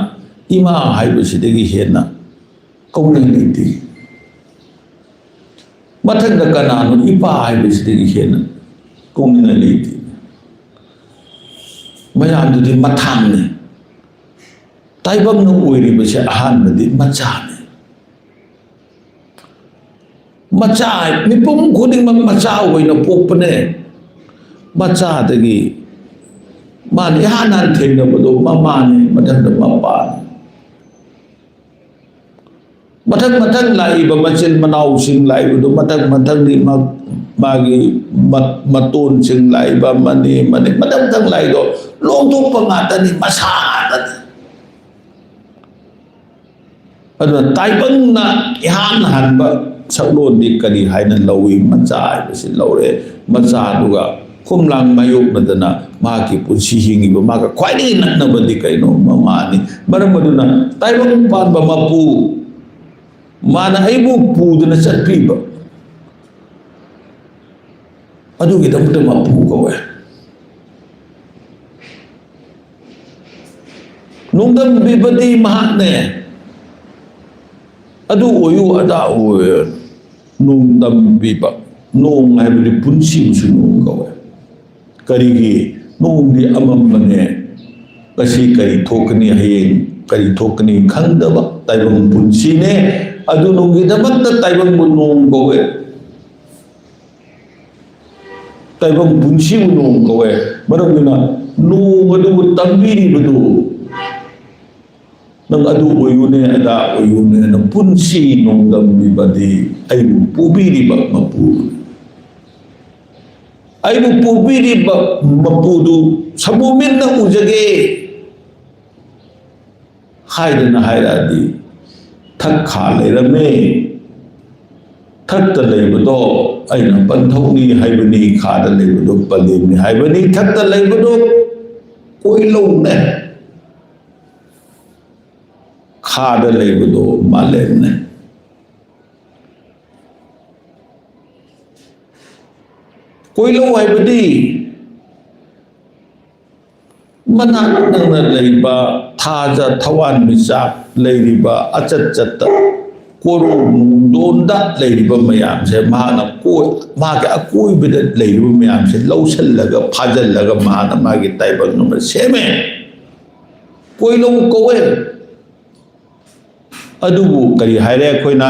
ꯏꯃꯥ ꯍꯥꯏꯕꯁꯤꯗꯒꯤ ꯍꯦꯟꯅ ꯀꯧꯅꯤꯡꯉꯥꯏ ꯂꯩꯇꯦ꯫ ꯃꯊꯪꯗ ꯀꯅꯥꯅꯣ? ꯏꯄꯥ ꯍꯥꯏꯕꯁꯤꯗꯒꯤ ꯍꯦꯟꯅ ꯀꯧꯅꯤꯡꯉꯥꯏ ꯂꯩꯇꯦ꯫ ꯃꯌꯥꯝꯗꯨꯗꯤ ꯃꯊꯥꯡꯅꯤ꯫ ꯇꯥꯏꯕꯪꯅ ꯑꯣꯏꯔꯤꯕꯁꯦ ꯑꯍꯥꯟꯕꯗꯤ ꯃꯆꯥꯅꯤ꯫ ꯃꯆꯥ, ꯃꯤꯄꯨꯝ ꯈꯨꯗꯤꯡꯃꯛ ꯃꯆꯥ ꯑꯣꯏꯅ ꯄꯣꯛꯄꯅꯦ꯫ ꯃꯆꯥꯗꯒꯤ ꯃꯥꯅ ꯏꯍꯥꯟ ꯍꯥꯟ ꯊꯦꯡꯅꯕꯗꯣ ꯃꯃꯥꯅꯤ, ꯃꯊꯪꯗ ꯃꯄꯥꯅꯤ꯫ ꯃꯊꯪ ꯃꯊꯪ ꯂꯥꯛꯏꯕ ꯃꯆꯤꯟ ꯃꯅꯥꯎꯁꯤꯡ ꯂꯥꯛꯏꯕꯗꯨ ꯃꯊꯪ ꯃꯊꯪꯗꯤ ꯃꯥ-, ꯃꯥꯒꯤ ꯃ-, ꯃꯇꯣꯟꯁꯤꯡ ꯂꯥꯛꯏꯕ ꯃꯅꯤ ꯃꯅꯤ ꯃꯊꯪ ꯃꯊꯪ ꯂꯥꯛꯏꯗꯣ ꯂꯣꯡꯊꯣꯛꯄ ꯉꯥꯛꯇꯅꯤ, ꯃꯁꯥ ꯉꯥꯛꯇꯅꯤ꯫ ꯑꯗꯨꯅ ꯇꯥꯏꯕꯪꯅ ꯏꯍꯥꯟ ꯍꯥꯟꯕ ꯁꯛꯂꯣꯟꯗꯤ ꯀꯔꯤ ꯍꯥꯏꯅ ꯂꯧꯏ? ꯃꯆꯥ ꯍꯥꯏꯕꯁꯤ ꯂꯧꯔꯦ꯫ ꯃꯆꯥꯗꯨꯒ ꯈꯣꯝꯂꯥꯡ ꯃꯥꯌꯣꯛꯅꯗꯅ ꯃꯍꯥꯛꯀꯤ ꯄꯨꯟꯁꯤ ꯍꯤꯡꯉꯤꯕ, ꯃꯥꯒ ꯈ꯭ꯋꯥꯏꯗꯒꯤ ꯅꯛꯅꯕꯗꯤ ꯀꯩꯅꯣ? ꯃꯃꯥꯅꯤ꯫ ꯃꯔꯝ ꯑꯗꯨꯅ ꯇꯥꯏꯕꯪ ꯄꯥꯟꯕ ꯃꯄꯨ, ꯃꯥꯅ ꯑꯩꯕꯨ ꯄꯨꯗꯨꯅ ꯆꯠꯄꯤꯕ, ꯑꯗꯨꯒꯤꯗꯃꯛꯇ ꯃꯄꯨ ꯀꯧꯋꯦ꯫ ꯅꯣꯡꯗꯝꯕꯤꯕꯗꯤ ꯃꯍꯥꯛꯅꯦ꯫ ꯑꯗꯨ ꯑꯣꯏꯌꯨ, ꯑꯗꯥ ꯑꯣꯏꯌꯨ, ꯅꯣꯡꯗꯝꯕꯤꯕ꯫ ꯅꯣꯡ ꯍꯥꯏꯕꯗꯤ ꯄꯨꯟꯁꯤꯕꯨꯁꯨ ꯅꯣꯡ ꯀꯧꯋꯦ꯫ ꯀꯔꯤꯒꯤ? ꯅꯣꯡꯗꯤ ꯑꯃꯝꯕꯅꯦ꯫ ꯉꯁꯤ ꯀꯔꯤ ꯊꯣꯛꯀꯅꯤ, ꯍꯌꯦꯡ ꯀꯔꯤ ꯊꯣꯛꯀꯅꯤ ꯈꯪꯗꯕ ꯇꯥꯏꯕꯪ ꯄꯨꯟꯁꯤꯅꯦ꯫ ꯑꯗꯨ ꯅꯣꯡꯒꯤꯗꯃꯛꯇ ꯇꯥꯏꯕꯪꯕꯨ ꯅꯣꯡ ꯀꯧꯋꯦ꯫ ꯇꯥꯏꯕꯪ ꯄꯨꯟꯁꯤꯕꯨ ꯅꯣꯡ ꯀꯧꯋꯦ꯫ ꯃꯔꯝ ꯑꯗꯨꯅ ꯅꯣꯡ ꯑꯗꯨꯕꯨ ꯇꯝꯕꯤꯔꯤꯕꯗꯨ, "ꯅꯪ ꯑꯗꯨ ꯑꯣꯏꯌꯨꯅꯦ, ꯑꯗꯥ ꯑꯣꯏꯌꯨꯅꯦꯅ" ꯄꯨꯟꯁꯤ ꯅꯣꯡꯗꯝꯕꯤꯕꯗꯤ ꯑꯩꯕꯨ ꯄꯨꯕꯤꯔꯤꯕ ꯃꯄꯨ꯫ ꯑꯩꯕꯨ ꯄꯨꯕꯤꯔꯤꯕ ꯃꯄꯨꯗꯨ ꯁꯃꯨ ꯃꯤꯠꯅ ꯎꯖꯒꯦ ꯍꯥꯏꯗꯅ ꯍꯥꯏꯔꯛꯑꯗꯤ, ꯊꯛ ꯈꯥ ꯂꯩꯔꯝꯃꯦ꯫ ꯊꯛꯇ ꯂꯩꯕꯗꯣ ꯑꯩꯅ ꯄꯟꯊꯧꯅꯤ ꯍꯥꯏꯕꯅꯤ, ꯈꯥꯗ ꯂꯩꯕꯗꯣ ꯄꯂꯦꯝꯅꯤ ꯍꯥꯏꯕꯅꯤ꯫ ꯊꯛꯇ ꯂꯩꯕꯗꯣ ꯀꯣꯏꯂꯧꯅꯦ, ꯈꯥꯗ ꯂꯩꯕꯗꯣ ꯃꯥꯂꯦꯝꯅꯦ꯫ ꯀꯣꯏꯂꯧ ꯍꯥꯏꯕꯗꯤ ꯃꯅꯥꯛ ꯅꯛꯅ ꯂꯩꯕ, ꯊꯥꯖ ꯊꯋꯥꯟꯃꯤꯆꯥꯛ ꯂꯩꯔꯤꯕ, ꯑꯆꯠ ꯆꯠꯇ ꯀꯣꯔꯧ ꯅꯨꯡꯗꯣꯟꯗ ꯂꯩꯔꯤꯕ ꯃꯌꯥꯝꯁꯦ ꯃꯍꯥꯛꯅ ꯀꯣꯏ-, ꯃꯥꯒꯤ ꯑꯀꯣꯏꯕꯗ ꯂꯩꯔꯤꯕ ꯃꯌꯥꯝꯁꯦ ꯂꯧꯁꯤꯜꯂꯒ ꯐꯥꯖꯤꯜꯂꯒ ꯃꯍꯥꯛꯅ ꯃꯥꯒꯤ ꯇꯥꯏꯕꯪ ꯑꯃ ꯁꯦꯝꯃꯦ꯫ ꯀꯣꯏꯂꯧ ꯀꯧꯋꯦ꯫ ꯑꯗꯨꯕꯨ ꯀꯔꯤ ꯍꯥꯏꯔꯦ ꯑꯩꯈꯣꯏꯅ?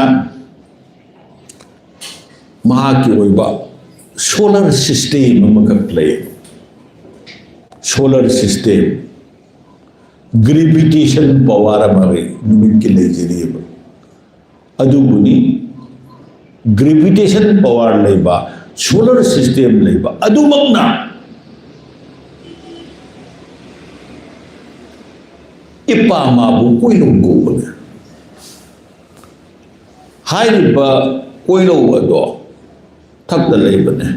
ꯃꯍꯥꯛꯀꯤ ꯑꯣꯏꯕ solar system ꯑꯃꯈꯛ ꯂꯩ꯫ Solar system, gravitation power ꯑꯃ ꯂꯩ, ꯅꯨꯃꯤꯠꯀꯤ ꯂꯩꯖꯔꯤꯕ꯫ ꯑꯗꯨꯕꯨꯅꯤ gravitation power ꯂꯩꯕ, solar system ꯂꯩꯕ ꯑꯗꯨꯃꯛꯅ ꯏꯄꯥ ꯃꯥꯕꯨ ꯀꯣꯏꯂꯧ ꯀꯧꯕꯅꯦ꯫ ꯍꯥꯏꯔꯤꯕ ꯀꯣꯏꯂꯧ ꯑꯗꯣ ꯊꯛꯇ ꯂꯩꯕꯅꯦ,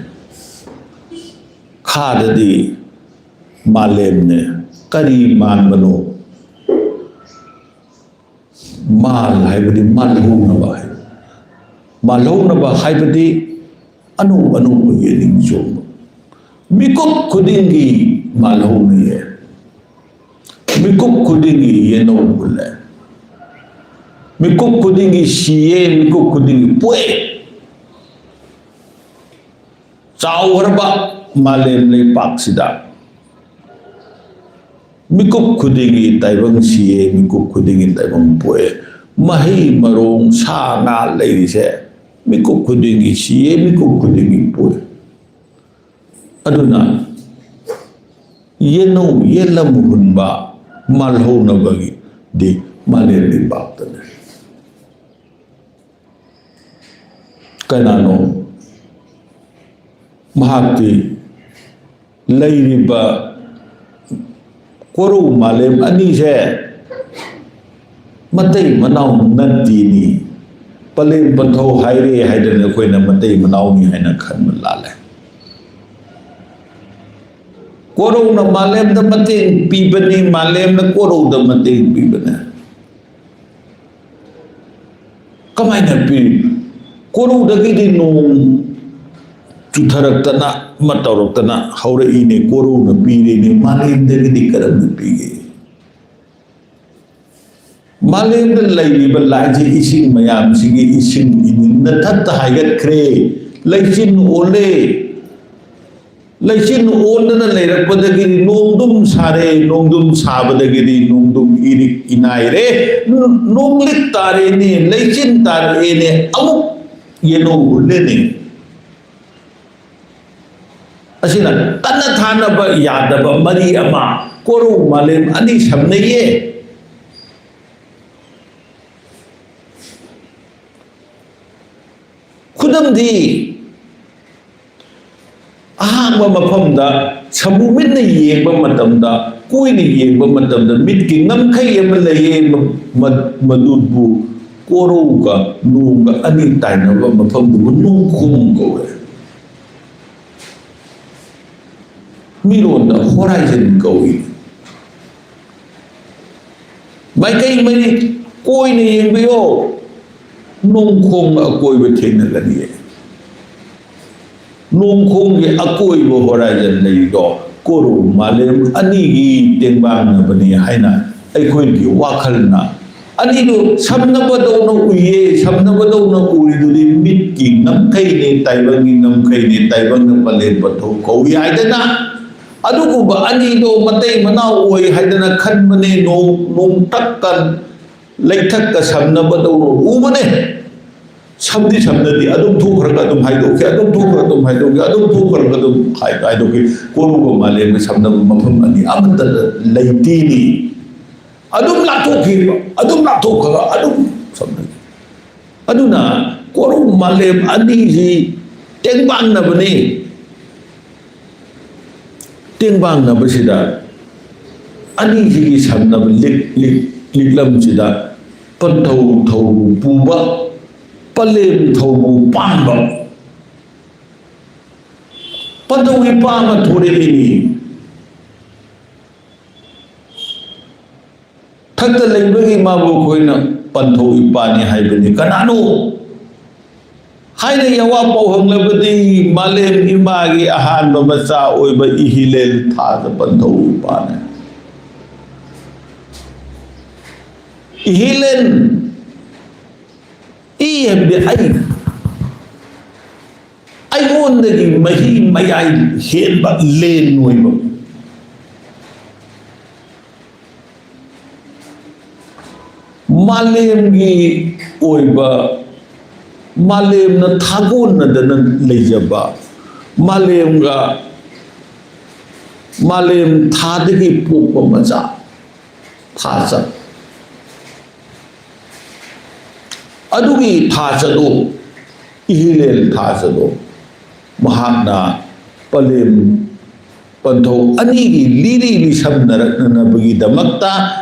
ꯈꯥꯗꯗꯤ ꯃꯥꯂꯦꯝꯅꯦ꯫ ꯀꯔꯤ ꯃꯥꯟꯕꯅꯣ? ꯃꯥꯜ ꯍꯥꯏꯕꯗꯤ ꯃꯥꯜꯍꯧꯅꯕ ꯍꯥꯏꯕ꯫ ꯃꯥꯜꯍꯧꯅꯕ ꯍꯥꯏꯕꯗꯤ ꯑꯅꯧ ꯑꯅꯧꯕ ꯌꯦꯅꯤꯡ ꯆꯣꯡꯕ꯫ ꯃꯤꯀꯨꯞ ꯈꯨꯗꯤꯡꯒꯤ ꯃꯥꯜꯍꯧꯅꯩꯌꯦ꯫ ꯃꯤꯀꯨꯞ ꯈꯨꯗꯤꯡꯒꯤ ꯌꯦꯅꯧ ꯍꯨꯜꯂꯦ꯫ ꯃꯤꯀꯨꯞ ꯈꯨꯗꯤꯡꯒꯤ ꯁꯤꯌꯦ, ꯃꯤꯀꯨꯞ ꯈꯨꯗꯤꯡꯒꯤ ꯄꯣꯛꯑꯦ꯫ ꯆꯥꯎꯈ꯭ꯔꯕ ꯃꯥꯂꯦꯝ ꯂꯩꯄꯥꯛꯁꯤꯗ ꯃꯤꯀꯨꯞ ꯈꯨꯗꯤꯡꯒꯤ ꯇꯥꯏꯕꯪ ꯁꯤꯌꯦ, ꯃꯤꯀꯨꯞ ꯈꯨꯗꯤꯡꯒꯤ ꯇꯥꯏꯕꯪ ꯄꯣꯛꯑꯦ꯫ ꯃꯍꯩ ꯃꯔꯣꯡ, ꯁꯥ ꯉꯥ ꯂꯩꯔꯤꯁꯦ ꯃꯤꯀꯨꯞ ꯈꯨꯗꯤꯡꯒꯤ ꯁꯤꯌꯦ, ꯃꯤꯀꯨꯞ ꯈꯨꯗꯤꯡꯒꯤ ꯄꯣꯛꯑꯦ꯫ ꯑꯗꯨꯅ ꯌꯦꯅꯧ ꯌꯦꯟꯂꯝ ꯍꯨꯟꯕ ꯃꯥꯜꯍꯧꯅꯕꯒꯤꯗꯤ ꯃꯥꯂꯦꯝ ꯂꯩꯄꯥꯛꯇ ꯂꯩ꯫ ꯀꯅꯥꯅꯣ? ꯃꯍꯥꯛꯇꯤ ꯂꯩꯔꯤꯕ ꯀꯣꯔꯧ ꯃꯥꯂꯦꯝ ꯑꯅꯤꯁꯦ ꯃꯇꯩ ꯃꯅꯥꯎ ꯅꯠꯇꯦꯅꯤ꯫ ꯄꯂꯦꯝ ꯄꯟꯊꯧ ꯍꯥꯏꯔꯦ ꯍꯥꯏꯗꯅ ꯑꯩꯈꯣꯏꯅ ꯃꯇꯩ ꯃꯅꯥꯎꯅꯤ ꯍꯥꯏꯅ ꯈꯟꯕ ꯂꯥꯜꯂꯦ꯫ ꯀꯣꯔꯧꯅ ꯃꯥꯂꯦꯝꯗ ꯃꯇꯦꯡ ꯄꯤꯕꯅꯤ, ꯃꯥꯂꯦꯝꯅ ꯀꯣꯔꯧꯗ ꯃꯇꯦꯡ ꯄꯤꯕꯅꯦ꯫ ꯀꯃꯥꯏꯅ ꯄꯤ? ꯀꯣꯔꯧꯗꯒꯤꯗꯤ ꯅꯣꯡ ꯆꯨꯊꯔꯛꯇꯅ ꯑꯃ ꯇꯧꯔꯛꯇꯅ ꯍꯧꯔꯛꯏꯅꯦ, ꯀꯣꯔꯧꯅ ꯄꯤꯔꯤꯅꯦ, ꯃꯥꯂꯦꯝꯗꯒꯤꯗꯤ ꯀꯔꯝꯅ ꯄꯤꯒꯦ? ꯃꯥꯂꯦꯝꯗ ꯂꯩꯔꯤꯕ ꯂꯥꯏꯁꯦ, ꯏꯁꯤꯡ ꯃꯌꯥꯝꯁꯤꯒꯤ ꯏꯁꯤꯡ ꯏꯅꯤꯟ ꯃꯊꯛꯇ ꯍꯥꯏꯒꯠꯈ꯭ꯔꯦ, ꯂꯩꯆꯤꯟ ꯑꯣꯜꯂꯦ꯫ ꯂꯩꯆꯤꯟ ꯑꯣꯟꯗꯅ ꯂꯩꯔꯛꯄꯗꯒꯤꯗꯤ ꯅꯣꯡꯗꯨꯝ ꯁꯥꯔꯦ, ꯅꯣꯡꯗꯨꯝ ꯁꯥꯕꯗꯒꯤꯗꯤ ꯅꯣꯡꯗꯨꯝ ꯏꯔꯤꯛ ꯏꯅꯥꯏꯔꯦ, ꯅꯣꯡꯂꯤꯛ ꯇꯥꯔꯦꯅꯦ, ꯂꯩꯆꯤꯟ ꯇꯥꯔꯛꯑꯦꯅꯦ, ꯑꯃꯨꯛ ꯌꯦꯅꯧ ꯍꯨꯜꯂꯦꯅꯦ꯫ ꯑꯁꯤꯅ ꯇꯠꯅ ꯊꯥꯅꯕ ꯌꯥꯗꯕ ꯃꯔꯤ ꯑꯃ, ꯀꯣꯔꯧ ꯃꯥꯂꯦꯝ ꯑꯅꯤ ꯁꯝꯅꯩꯌꯦ꯫ ꯈꯨꯗꯝꯗꯤ, ꯑꯍꯥꯡꯕ ꯃꯐꯝꯗ ꯁꯃꯨ ꯃꯤꯠꯅ ꯌꯦꯡꯕ ꯃꯇꯝꯗ, ꯀꯣꯏꯅ ꯌꯦꯡꯕ ꯃꯇꯝꯗ ꯃꯤꯠꯀꯤ ꯉꯝꯈꯩ ꯑꯃ ꯂꯩꯌꯦ, ꯃ-, ꯃ-, ꯃꯗꯨꯕꯨ ꯀꯣꯔꯧꯒ ꯅꯣꯡꯒ ꯑꯅꯤ ꯇꯥꯏꯅꯕ ꯃꯐꯝꯗꯨꯕꯨ ꯅꯣꯡꯈꯣꯡ ꯀꯧꯋꯦ꯫ ꯃꯤꯔꯣꯟꯗ horizon ꯀꯧꯏ꯫ ꯃꯥꯏꯀꯩ ꯃꯔꯤ ꯀꯣꯏꯅ ꯌꯦꯡꯕꯤꯌꯣ, ꯅꯣꯡꯈꯣꯡ ꯑꯀꯣꯏꯕ ꯊꯦꯡꯅꯒꯅꯤ꯫ ꯅꯣꯡꯈꯣꯡꯒꯤ ꯑꯀꯣꯏꯕ horizon ꯂꯩꯔꯤꯗꯣ ꯀꯣꯔꯧ ꯃꯥꯂꯦꯝ ꯑꯅꯤꯒꯤ ꯇꯦꯡꯕꯥꯡꯅꯕꯅꯤ ꯍꯥꯏꯅ ꯑꯩꯈꯣꯏꯒꯤ ꯋꯥꯈꯜꯅ ꯑꯅꯤꯗꯨ ꯁꯝꯅꯕꯗꯧꯅ ꯎꯏꯌꯦ꯫ ꯁꯝꯅꯕꯗꯧꯅ ꯎꯔꯤꯗꯨꯗꯤ ꯃꯤꯠꯀꯤ ꯉꯝꯈꯩꯅꯦ, ꯇꯥꯏꯕꯪꯒꯤ ꯉꯝꯈꯩꯅꯦ, ꯇꯥꯏꯕꯪꯅ ꯄꯂꯦꯝ ꯄꯟꯊꯧ ꯀꯧꯏ ꯍꯥꯏꯗꯅ꯫ ꯑꯗꯨꯒꯨꯝꯕ ꯑꯅꯤꯗꯣ ꯃꯇꯩ ꯃꯅꯥꯎ ꯑꯣꯏ ꯍꯥꯏꯗꯅ ꯈꯟꯕꯅꯦ꯫ ꯅꯣꯡ-, ꯅꯣꯡꯊꯛꯀ ꯂꯩꯊꯛꯀ ꯁꯝꯅꯕꯗꯧꯅ ꯎꯕꯅꯦ꯫ ꯁꯝꯗꯤ ꯁꯝꯅꯗꯦ, ꯑꯗꯨꯝ ꯊꯣꯛꯈ꯭ꯔꯒ ꯑꯗꯨꯝ ꯍꯥꯏꯗꯣꯛꯈꯤ, ꯑꯗꯨꯝ ꯊꯣꯛꯈ꯭ꯔꯒ ꯑꯗꯨꯝ ꯍꯥꯏꯗꯣꯛꯈꯤ, ꯑꯗꯨꯝ ꯊꯣꯛꯈ꯭ꯔꯒ ꯑꯗꯨꯝ ꯍꯥꯏ-, ꯍꯥꯏꯗꯣꯛꯈꯤ꯫ ꯀꯣꯔꯧꯒ ꯃꯥꯂꯦꯝꯒ ꯁꯝꯅꯕ ꯃꯐꯝ ꯑꯅꯤ ꯑꯃꯠꯇ ꯂꯩꯇꯦꯅꯤ꯫ ꯑꯗꯨꯝ ꯂꯥꯞꯊꯣꯛꯈꯤꯕ, ꯑꯗꯨꯝ ꯂꯥꯞꯊꯣꯛꯈ꯭ꯔꯒ ꯑꯗꯨꯝ ꯁꯝꯅꯈꯤ꯫ ꯑꯗꯨꯅ ꯀꯣꯔꯧ ꯃꯥꯂꯦꯝ ꯑꯅꯤꯁꯤ ꯇꯦꯡꯕꯥꯡꯅꯕꯅꯤ꯫ ꯇꯦꯡꯕꯥꯡꯅꯕꯁꯤꯗ ꯑꯅꯤꯁꯤꯒꯤ ꯁꯝꯅꯕ ꯂꯤꯛ-, ꯂꯤꯛ-, ꯂꯤꯛꯂꯝꯁꯤꯗ ꯄꯟꯊꯧ ꯊꯧ ꯄꯨꯕ ꯄꯂꯦꯝ ꯊꯧꯕ ꯄꯥꯝꯕ ꯄꯟꯊꯧ ꯏꯄꯥ ꯑꯃ ꯊꯣꯔꯛꯏꯅꯤ꯫ ꯊꯛꯇ ꯂꯩꯕꯒꯤ ꯃꯥꯕꯨ ꯑꯩꯈꯣꯏꯅ ꯄꯟꯊꯧ ꯏꯄꯥꯅꯤ ꯍꯥꯏꯕꯅꯤ꯫ ꯀꯅꯥꯅꯣ? ꯊꯥꯏꯅꯒꯤ ꯑꯋꯥ ꯄꯥꯎ ꯍꯪꯂꯕꯗꯤ ꯃꯥꯂꯦꯝ ꯏꯃꯥꯒꯤ ꯑꯍꯥꯟꯕ ꯃꯆꯥ ꯑꯣꯏꯕ ꯏꯍꯤꯂꯦꯜ ꯊꯥꯗ ꯄꯟꯊꯧ ꯏꯄꯥꯅꯤ꯫ ꯏꯍꯤꯂꯦꯜ, ꯏ ꯍꯥꯏꯕꯗꯤ ꯑꯩ, ꯑꯩꯉꯣꯟꯗꯒꯤ ꯃꯍꯤ ꯃꯌꯥꯏ ꯍꯦꯟꯕ ꯂꯦꯟ ꯑꯣꯏꯕ꯫ ꯃꯥꯂꯦꯝꯒꯤ ꯑꯣꯏꯕ, ꯃꯥꯂꯦꯝꯅ ꯊꯥꯒꯣꯟꯅꯗꯅ ꯂꯩꯖꯕ, ꯃꯥꯂꯦꯝꯒ, ꯃꯥꯂꯦꯝ ꯊꯥꯗꯒꯤ ꯄꯣꯛꯄ ꯃꯆꯥ, ꯊꯥꯆꯠ꯫ ꯑꯗꯨꯒꯤ ꯊꯥꯆꯠꯗꯣ, ꯏꯍꯤꯂꯦꯜ ꯊꯥꯆꯠꯗꯣ, ꯃꯍꯥꯛꯅ ꯄꯂꯦꯝ ꯄꯟꯊꯧ ꯑꯅꯤꯒꯤ ꯂꯤꯔꯤ ꯂꯤꯁꯝꯅꯔꯛꯅꯅꯕꯒꯤꯗꯃꯛꯇ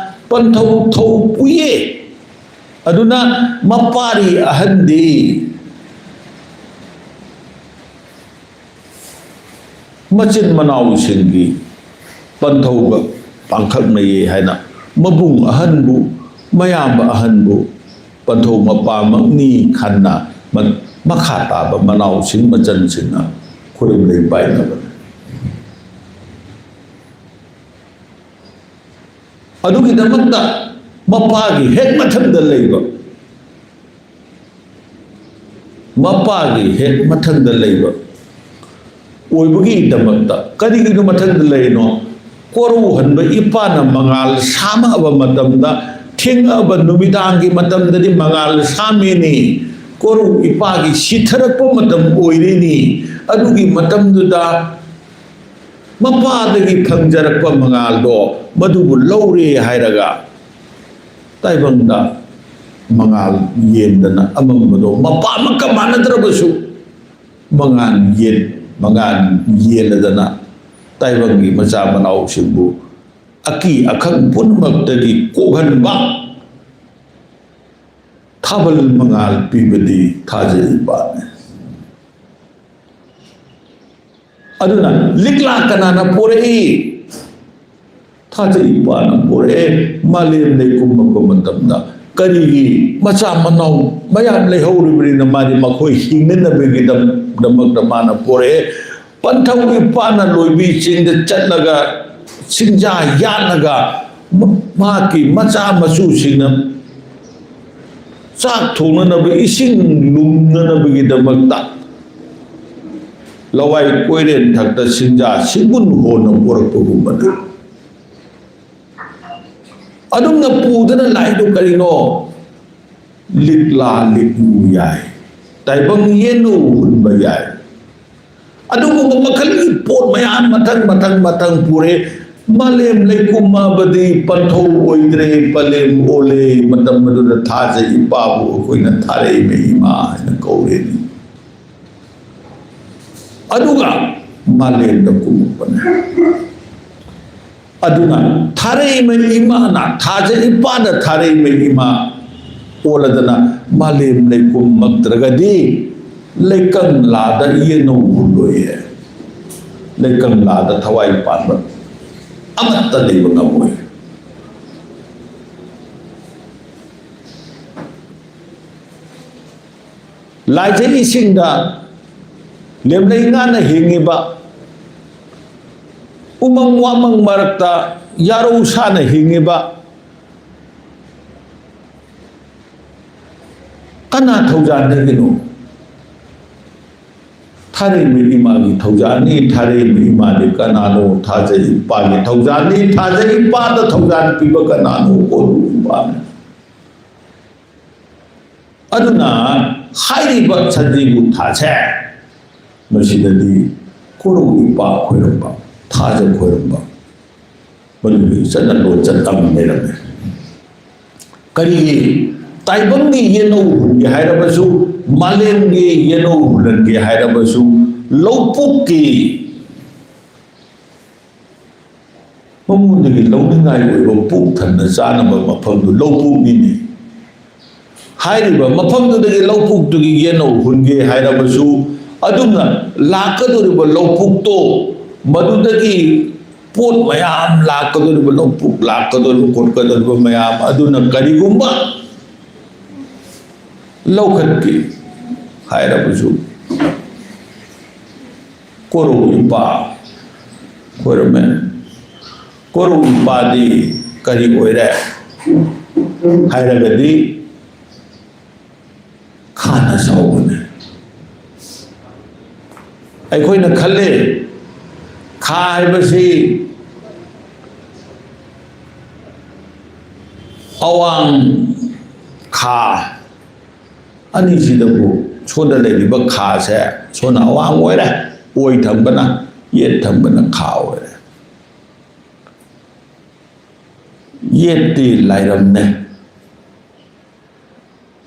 ꯄꯟꯊꯧ ꯊꯧ ꯄꯨꯏꯌꯦ꯫ ꯑꯗꯨꯅ ꯃꯄꯥꯔꯤ ꯑꯍꯟꯗꯤ ꯃꯆꯤꯟ ꯃꯅꯥꯎꯁꯤꯡꯒꯤ ꯄꯟꯊꯧꯒ ꯄꯥꯡꯈꯛꯅꯩꯌꯦ ꯍꯥꯏꯅ ꯃꯕꯨꯡ ꯑꯍꯟꯕꯨ, ꯃꯌꯥꯝꯕ ꯑꯍꯟꯕꯨ ꯄꯟꯊꯧ ꯃꯄꯥꯃꯛꯅꯤ ꯈꯟꯅ ꯃ-, ꯃꯈꯥ ꯇꯥꯕ ꯃꯅꯥꯎꯁꯤꯡ ꯃꯆꯟꯁꯤꯡꯅ ꯈꯨꯔꯨꯝ ꯂꯩ ꯄꯥꯏꯅꯕꯅꯤ꯫ ꯑꯗꯨꯒꯤꯗꯃꯛꯇ ꯃꯄꯥꯒꯤ ꯍꯦꯛ ꯃꯊꯪꯗ ꯂꯩꯕ, ꯃꯄꯥꯒꯤ ꯍꯦꯛ ꯃꯊꯪꯗ ꯂꯩꯕ ꯑꯣꯏꯕꯒꯤꯗꯃꯛꯇ, ꯀꯔꯤꯒꯤꯅꯣ ꯃꯊꯪꯗ ꯂꯩꯔꯤꯅꯣ? ꯀꯣꯔꯧꯍꯟꯕ ꯏꯄꯥꯅ ꯃꯉꯥꯜ ꯁꯥꯝꯃꯛꯑꯕ ꯃꯇꯝꯗ, ꯊꯦꯡꯉꯛꯑꯕ ꯅꯨꯃꯤꯗꯥꯡꯒꯤ ꯃꯇꯝꯗꯗꯤ ꯃꯉꯥꯜ ꯁꯥꯝꯃꯤꯅꯤ꯫ ꯀꯣꯔꯧ ꯏꯄꯥꯒꯤ ꯁꯤꯊꯔꯛꯄ ꯃꯇꯝ ꯑꯣꯏꯔꯤꯅꯤ꯫ ꯑꯗꯨꯒꯤ ꯃꯇꯝꯗꯨꯗ ꯃꯄꯥꯗꯒꯤ ꯐꯪꯖꯔꯛꯄ ꯃꯉꯥꯜꯗꯣ ꯃꯗꯨꯕꯨ ꯂꯧꯔꯦ ꯍꯥꯏꯔꯒ ꯇꯥꯏꯕꯪꯗ ꯃꯉꯥꯜ ꯌꯦꯟꯗꯅ ꯑꯃꯝꯕꯗꯣ ꯃꯄꯥꯃꯛꯀ ꯃꯥꯟꯅꯗ꯭ꯔꯕꯁꯨ ꯃꯉꯥꯜ ꯌꯦꯟ-, ꯃꯉꯥꯜ ꯌꯦꯜꯂꯗꯅ ꯇꯥꯏꯕꯪꯒꯤ ꯃꯆꯥ ꯃꯅꯥꯎꯁꯤꯡꯕꯨ ꯑꯀꯤ ꯑꯈꯪ ꯄꯨꯝꯅꯃꯛꯇꯒꯤ ꯀꯣꯛꯍꯟꯕ, ꯊꯥꯕꯜ ꯃꯉꯥꯜ ꯄꯤꯕꯗꯤ ꯊꯥꯖ ꯏꯄꯥꯅꯤ꯫ ꯑꯗꯨꯅ ꯂꯤꯛꯂꯥ ꯀꯅꯥꯅ ꯄꯣꯔꯛꯏ? ꯊꯥꯖ ꯏꯄꯥꯅ ꯄꯣꯔꯛꯑꯦ꯫ ꯃꯥꯂꯦꯝ ꯂꯩꯀꯨꯝꯃꯛꯄ ꯃꯇꯝꯗ ꯀꯔꯤꯒꯤ? ꯃꯆꯥ ꯃꯅꯥꯎ ꯃꯌꯥꯝ ꯂꯩꯍꯧꯔꯤꯕꯅꯤꯅ ꯃꯥꯗꯤ ꯃꯈꯣꯏ ꯍꯤꯡꯅꯅꯕꯒꯤꯗꯃꯛꯇ ꯃꯥꯅ ꯄꯣꯔꯛꯑꯦ꯫ ꯄꯟꯊꯧ ꯏꯄꯥꯅ ꯂꯣꯏꯕꯤ ꯆꯤꯡꯗ ꯆꯠꯂꯒ ꯆꯤꯡꯖꯥ ꯌꯥꯜꯂꯒ ꯃ-, ꯃꯍꯥꯛꯀꯤ ꯃꯆꯥ ꯃꯁꯨꯁꯤꯡꯅ ꯆꯥꯛ ꯊꯣꯡꯅꯅꯕ, ꯏꯁꯤꯡ ꯂꯨꯝꯅꯅꯕꯒꯤꯗꯃꯛꯇ ꯂꯋꯥꯏ ꯀꯣꯏꯔꯦꯟ ꯊꯛꯇ ꯁꯤꯡꯖꯥ ꯁꯤꯡꯕꯨꯟ ꯍꯣꯟꯅ ꯄꯨꯔꯛꯄꯒꯨꯝꯕꯅꯤ꯫ ꯑꯗꯨꯝꯅ ꯄꯨꯗꯅ ꯂꯥꯛꯏꯗꯣ ꯀꯔꯤꯅꯣ? ꯂꯤꯛꯂꯥ ꯂꯤꯛꯂꯨ ꯌꯥꯏ, ꯇꯥꯏꯕꯪ ꯌꯦꯟꯅꯨ ꯍꯨꯟꯕ ꯌꯥꯏ, ꯑꯗꯨꯒꯨꯝꯕ ꯃꯈꯜꯒꯤ ꯄꯣꯠ ꯃꯌꯥꯝ ꯃꯊꯪ ꯃꯊꯪ ꯃꯊꯪ ꯄꯨꯔꯦ꯫ ꯃꯥꯂꯦꯝ ꯂꯩꯀꯨꯝꯃꯕꯗꯤ ꯄꯟꯊꯧ ꯑꯣꯏꯗ꯭ꯔꯦ, ꯄꯂꯦꯝ ꯑꯣꯜꯂꯦ꯫ ꯃꯇꯝ ꯑꯗꯨꯗ ꯊꯥꯖ ꯏꯄꯥꯕꯨ ꯑꯩꯈꯣꯏꯅ ꯊꯥꯔꯩꯃ ꯏꯃꯥ ꯍꯥꯏꯅ ꯀꯧꯔꯦꯅꯦ꯫ ꯑꯗꯨꯒ ꯃꯥꯂꯦꯝꯗ ꯀꯨꯝꯃꯛꯄꯅꯦ꯫ ꯑꯗꯨꯅ ꯊꯥꯔꯩꯃ ꯏꯃꯥꯅ, ꯊꯥꯖ ꯏꯄꯥꯅ ꯊꯥꯔꯩꯃ ꯏꯃꯥ ꯑꯣꯜꯂꯗꯅ ꯃꯥꯂꯦꯝ ꯂꯩꯀꯨꯝꯃꯛꯇ꯭ꯔꯒꯗꯤ ꯂꯩꯀꯪꯂꯥꯗ ꯌꯦꯟꯅꯧ ꯍꯨꯜꯂꯣꯏꯌꯦ꯫ ꯂꯩꯀꯪꯂꯥꯗ ꯊꯋꯥꯏ ꯄꯥꯟꯕ ꯑꯃꯠꯇ ꯂꯩꯕ ꯉꯝꯃꯣꯏ꯫ ꯂꯥꯏꯖꯩ ꯏꯁꯤꯡꯗ ꯂꯦꯝꯂꯩ ꯉꯥꯅ ꯍꯤꯡꯉꯤꯕ, ꯎꯃꯪ ꯋꯥꯃꯪ ꯃꯔꯛꯇ ꯌꯥꯔꯧ ꯁꯥꯅ ꯍꯤꯡꯉꯤꯕ ꯀꯅꯥ ꯊꯧꯖꯥꯟꯗꯒꯤꯅꯣ? ꯊꯥꯔꯩꯃ ꯏꯃꯥꯒꯤ ꯊꯧꯖꯥꯟꯅꯤ꯫ ꯊꯥꯔꯩꯃ ꯏꯃꯥꯗꯤ ꯀꯅꯥꯅꯣ? ꯊꯥꯖ ꯏꯄꯥꯒꯤ ꯊꯧꯖꯥꯟꯅꯤ꯫ ꯊꯥꯖ ꯏꯄꯥꯗ ꯊꯧꯖꯥꯟ ꯄꯤꯕ ꯀꯅꯥꯅꯣ? ꯀꯣꯅꯨꯡ ꯏꯄꯥꯅꯤ꯫ ꯑꯗꯨꯅ ꯍꯥꯏꯔꯤꯕ ꯁꯖꯤꯕꯨ ꯊꯥꯁꯦ, ꯃꯁꯤꯗꯗꯤ ꯀꯣꯅꯨꯡ ꯏꯄꯥ ꯈꯣꯏꯔꯝꯕ, ꯊꯥꯖ ꯈꯣꯏꯔꯝꯕ, ꯃꯗꯨꯒꯤ ꯆꯠꯅ ꯂꯣꯟꯆꯠ ꯑꯃ ꯂꯩꯔꯝꯃꯦ꯫ ꯀꯔꯤꯒꯤ? ꯇꯥꯏꯕꯪꯒꯤ ꯌꯦꯅꯧ ꯍꯨꯟꯒꯦ ꯍꯥꯏꯔꯕꯁꯨ, ꯃꯥꯂꯦꯝꯒꯤ ꯌꯦꯅꯧ ꯍꯨꯜꯍꯟꯒꯦ ꯍꯥꯏꯔꯕꯁꯨ, ꯂꯧꯕꯨꯛꯀꯤ ꯃꯉꯣꯟꯗꯒꯤ ꯂꯧꯅꯤꯡꯉꯥꯏ ꯑꯣꯏꯕ ꯄꯨꯛ ꯊꯟꯅ ꯆꯥꯅꯕ ꯃꯐꯝꯗꯨ ꯂꯧꯕꯨꯛꯅꯤꯅꯦ꯫ ꯍꯥꯏꯔꯤꯕ ꯃꯐꯝꯗꯨꯗꯒꯤ ꯂꯧꯕꯨꯛꯇꯨꯒꯤ ꯌꯦꯟꯅꯧ ꯍꯨꯟꯒꯦ ꯍꯥꯏꯔꯕꯁꯨ, ꯑꯗꯨꯝꯅ ꯂꯥꯛꯀꯗꯧꯔꯤꯕ ꯂꯧꯕꯨꯛꯇꯣ, ꯃꯗꯨꯗꯒꯤ ꯄꯣꯠ ꯃꯌꯥꯝ ꯂꯥꯛꯀꯗꯧꯔꯤꯕ, ꯂꯧꯕꯨꯛ ꯂꯥꯛꯀꯗꯧꯔꯤꯕ, ꯈꯣꯠꯀꯗꯧꯔꯤꯕ ꯃꯌꯥꯝ ꯑꯗꯨꯅ ꯀꯔꯤꯒꯨꯝꯕ ꯂꯧꯈꯠꯀꯦ ꯍꯥꯏꯔꯕꯁꯨ, ꯀꯣꯔꯧ ꯏꯄꯥ ꯈꯣꯏꯔꯝꯃꯦ꯫ ꯀꯣꯔꯧ ꯏꯄꯥꯗꯤ ꯀꯔꯤ ꯑꯣꯏꯔꯦ ꯍꯥꯏꯔꯒꯗꯤ, ꯈꯥꯅ ꯆꯥꯎꯕꯅꯦ꯫ ꯑꯩꯈꯣꯏꯅ ꯈꯜꯂꯦ, ꯈꯥ ꯍꯥꯏꯕꯁꯤ ꯑꯋꯥꯡ ꯈꯥ ꯑꯅꯤꯁꯤꯗꯕꯨ, ꯁꯣꯝꯗ ꯂꯩꯔꯤꯕ ꯈꯥꯁꯦ, ꯁꯣꯝꯅ ꯑꯋꯥꯡ ꯑꯣꯏꯔꯦ, ꯑꯣꯏ ꯊꯪꯕꯅ, ꯌꯦꯠ ꯊꯪꯕꯅ ꯈꯥ ꯑꯣꯏꯔꯦ꯫ ꯌꯦꯠꯇꯤ ꯂꯥꯏꯔꯝꯅꯦ꯫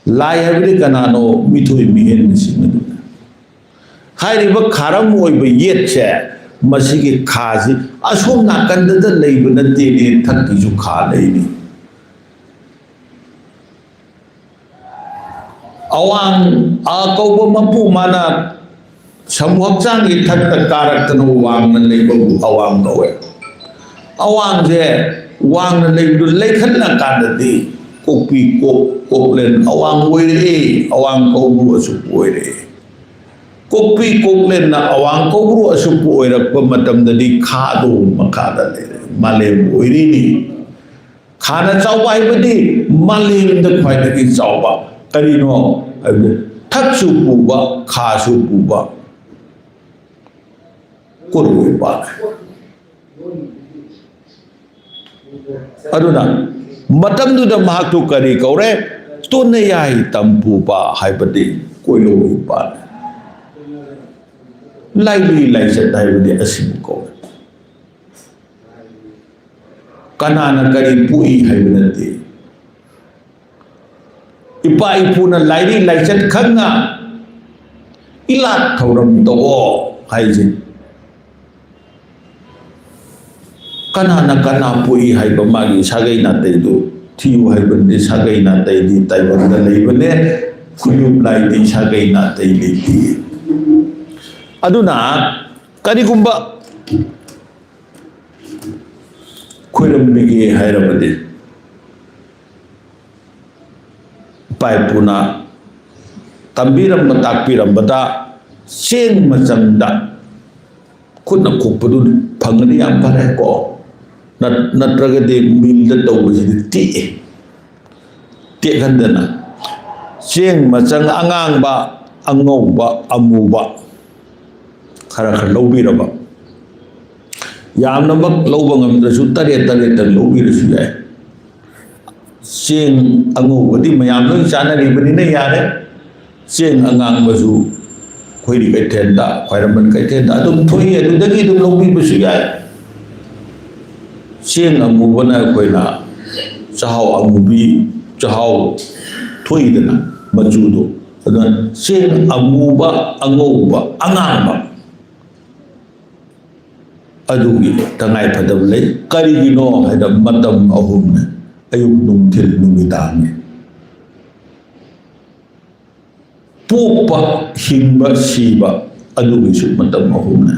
ꯂꯥꯏ ꯍꯥꯏꯕꯗꯤ ꯀꯅꯥꯅꯣ? ꯃꯤꯊꯣꯏ ꯃꯤꯍꯦꯟꯕꯁꯤꯡ ꯑꯗꯨꯅꯤ꯫ ꯍꯥꯏꯔꯤꯕ ꯈꯥꯔꯝ ꯑꯣꯏꯕ ꯌꯦꯠꯁꯦ, ꯃꯁꯤꯒꯤ ꯈꯥꯁꯤ ꯑꯁꯣꯝ ꯅꯥꯀꯟꯗꯗ ꯂꯩꯕ ꯅꯠꯇꯦꯅꯦ, ꯊꯛꯀꯤꯁꯨ ꯈꯥ ꯂꯩꯅꯤ꯫ ꯑꯋꯥꯡ ꯑ ꯀꯧꯕ ꯃꯄꯨ ꯃꯥꯅ ꯁꯃꯨ ꯍꯛꯆꯥꯡꯒꯤ ꯊꯛꯇ ꯀꯥꯔꯛꯇꯅ ꯋꯥꯡꯅ ꯂꯩꯕꯕꯨ ꯑꯋꯥꯡ ꯀꯧꯋꯦ꯫ ꯑꯋꯥꯡꯁꯦ ꯋꯥꯡꯅ ꯂꯩꯕꯗꯨ ꯂꯩꯈꯠꯂꯀꯥꯟꯗꯗꯤ ꯀꯣꯛꯄꯤ ꯀꯣꯛ ꯀꯣꯛꯂꯦꯟ ꯑꯋꯥꯡ ꯑꯣꯏꯔꯛꯏ, ꯑꯋꯥꯡ ꯀꯧꯕ꯭ꯔꯨ ꯑꯁꯨꯛ ꯑꯣꯏꯔꯛꯏ꯫ ꯀꯣꯛꯄꯤ ꯀꯣꯛꯂꯦꯟꯅ ꯑꯋꯥꯡ ꯀꯧꯕ꯭ꯔꯨ ꯑꯁꯨꯛ ꯑꯣꯏꯔꯛꯄ ꯃꯇꯝꯗꯗꯤ ꯈꯥꯗꯣ ꯃꯈꯥꯗ ꯂꯩꯔꯦ, ꯃꯥꯂꯦꯝ ꯑꯣꯏꯔꯤꯅꯤ꯫ ꯈꯥꯅ ꯆꯥꯎꯕ ꯍꯥꯏꯕꯗꯤ ꯃꯥꯂꯦꯝꯗ ꯈ꯭ꯋꯥꯏꯗꯒꯤ ꯆꯥꯎꯕ꯫ ꯀꯔꯤꯅꯣ ꯍꯥꯏꯕꯗꯤ ꯊꯛꯁꯨ ꯄꯨꯕ, ꯈꯥꯁꯨ ꯄꯨꯕ ꯀꯣꯔꯧ ꯏꯄꯥꯅꯤ꯫ ꯑꯗꯨꯅ ꯃꯇꯝꯗꯨꯗ ꯃꯍꯥꯛꯇꯨ ꯀꯔꯤ ꯀꯧꯔꯦ? ꯇꯣꯟꯅꯌꯥꯏ ꯇꯝꯄꯨꯕ ꯍꯥꯏꯕꯗꯤ ꯀꯣꯏꯂꯧ ꯏꯄꯥꯅꯤ꯫ ꯂꯥꯏꯔꯤ ꯂꯥꯏꯆꯠ ꯍꯥꯏꯕꯗꯤ ꯑꯁꯤꯕꯨ ꯀꯧꯔꯦ꯫ ꯀꯅꯥꯅ ꯀꯔꯤ ꯄꯣꯛꯏ ꯍꯥꯏꯕ ꯅꯠꯇꯦ꯫ ꯏꯄꯥ ꯏꯄꯨꯅ ꯂꯥꯏꯔꯤ ꯂꯥꯏꯆꯠ ꯈꯪꯅ ꯏꯂꯥꯠ ꯊꯧꯔꯝ ꯇꯧꯑꯣ ꯍꯥꯏꯁꯦ꯫ ꯀꯅꯥꯅ ꯀꯅꯥ ꯄꯣꯛꯏ ꯍꯥꯏꯕ ꯃꯥꯒꯤ ꯁꯥꯒꯩ ꯅꯥꯇꯩꯗꯨ ꯊꯤꯌꯨ ꯍꯥꯏꯕꯗꯤ ꯁꯥꯒꯩ ꯅꯥꯇꯩꯗꯤ ꯇꯥꯏꯕꯪꯗ ꯂꯩꯕꯅꯦ, ꯈꯨꯌꯨꯝ ꯂꯥꯏꯗꯤ ꯁꯥꯒꯩ ꯅꯥꯇꯩ ꯂꯩꯇꯦ꯫ ꯑꯗꯨꯅ ꯀꯔꯤꯒꯨꯝꯕ ꯈꯣꯏꯔꯝꯕꯤꯒꯦ ꯍꯥꯏꯔꯕꯗꯤ, ꯏꯄꯥ ꯏꯄꯨꯅ ꯇꯝꯕꯤꯔꯝꯕ, ꯇꯥꯛꯄꯤꯔꯝꯕꯗ ꯆꯦꯡ ꯃꯆꯪꯗ ꯈꯨꯠꯅ ꯈꯣꯛꯄꯗꯨ ꯐꯪꯉꯗꯤ ꯌꯥꯝ ꯐꯔꯦ ꯀꯣ꯫ ꯅꯠ-, ꯅꯠꯇ꯭ꯔꯒꯗꯤ ꯃꯤꯜꯗ ꯇꯧꯕꯁꯤꯗꯤ ꯇꯦꯛꯑꯦ꯫ ꯇꯦꯛꯍꯟꯗꯅ ꯆꯦꯡ ꯃꯆꯪ ꯑꯉꯥꯡꯕ, ꯑꯉꯧꯕ, ꯑꯃꯨꯕ ꯈꯔ ꯈꯔ ꯂꯧꯕꯤꯔꯕ, ꯌꯥꯝꯅꯃꯛ ꯂꯧꯕ ꯉꯝꯗ꯭ꯔꯁꯨ ꯇꯔꯦꯠ ꯇꯔꯦꯠꯇ ꯂꯧꯕꯤꯔꯁꯨ ꯌꯥꯏ꯫ ꯆꯦꯡ ꯑꯉꯧꯕꯗꯤ ꯃꯌꯥꯝ ꯂꯣꯏ ꯆꯥꯅꯔꯤꯕꯅꯤꯅ ꯌꯥꯔꯦ꯫ ꯆꯦꯡ ꯑꯉꯥꯡꯕꯁꯨ ꯑꯩꯈꯣꯏꯒꯤ ꯀꯩꯊꯦꯜꯗ, ꯈ꯭ꯋꯥꯏꯔꯝꯕꯟ ꯀꯩꯊꯦꯜꯗ ꯑꯗꯨꯝ ꯊꯣꯛꯏ, ꯑꯗꯨꯗꯒꯤ ꯑꯗꯨꯝ ꯂꯧꯕꯤꯕꯁꯨ ꯌꯥꯏ꯫ ꯆꯦꯡ ꯑꯃꯨꯕꯅ ꯑꯩꯈꯣꯏꯅ ꯆꯥꯛꯍꯥꯎ ꯑꯃꯨꯕꯤ, ꯆꯥꯛꯍꯥꯎ ꯊꯣꯛꯏꯗꯅ ꯃꯆꯨꯗꯣ, ꯑꯗꯨꯅ ꯆꯦꯡ ꯑꯃꯨꯕ, ꯑꯉꯧꯕ, ꯑꯉꯥꯡꯕ, ꯑꯗꯨꯒꯤ ꯇꯉꯥꯏ ꯐꯗꯕ ꯂꯩ꯫ ꯀꯔꯤꯒꯤꯅꯣ ꯍꯥꯏꯗ ꯃꯇꯝ ꯑꯍꯨꯝꯅꯦ: ꯑꯌꯨꯛ, ꯅꯨꯡꯊꯤꯜ, ꯅꯨꯃꯤꯗꯥꯡꯅꯤ꯫ ꯄꯣꯛꯄ, ꯍꯤꯡꯕ, ꯁꯤꯕ, ꯑꯗꯨꯒꯤꯁꯨ ꯃꯇꯝ ꯑꯍꯨꯝꯅꯦ꯫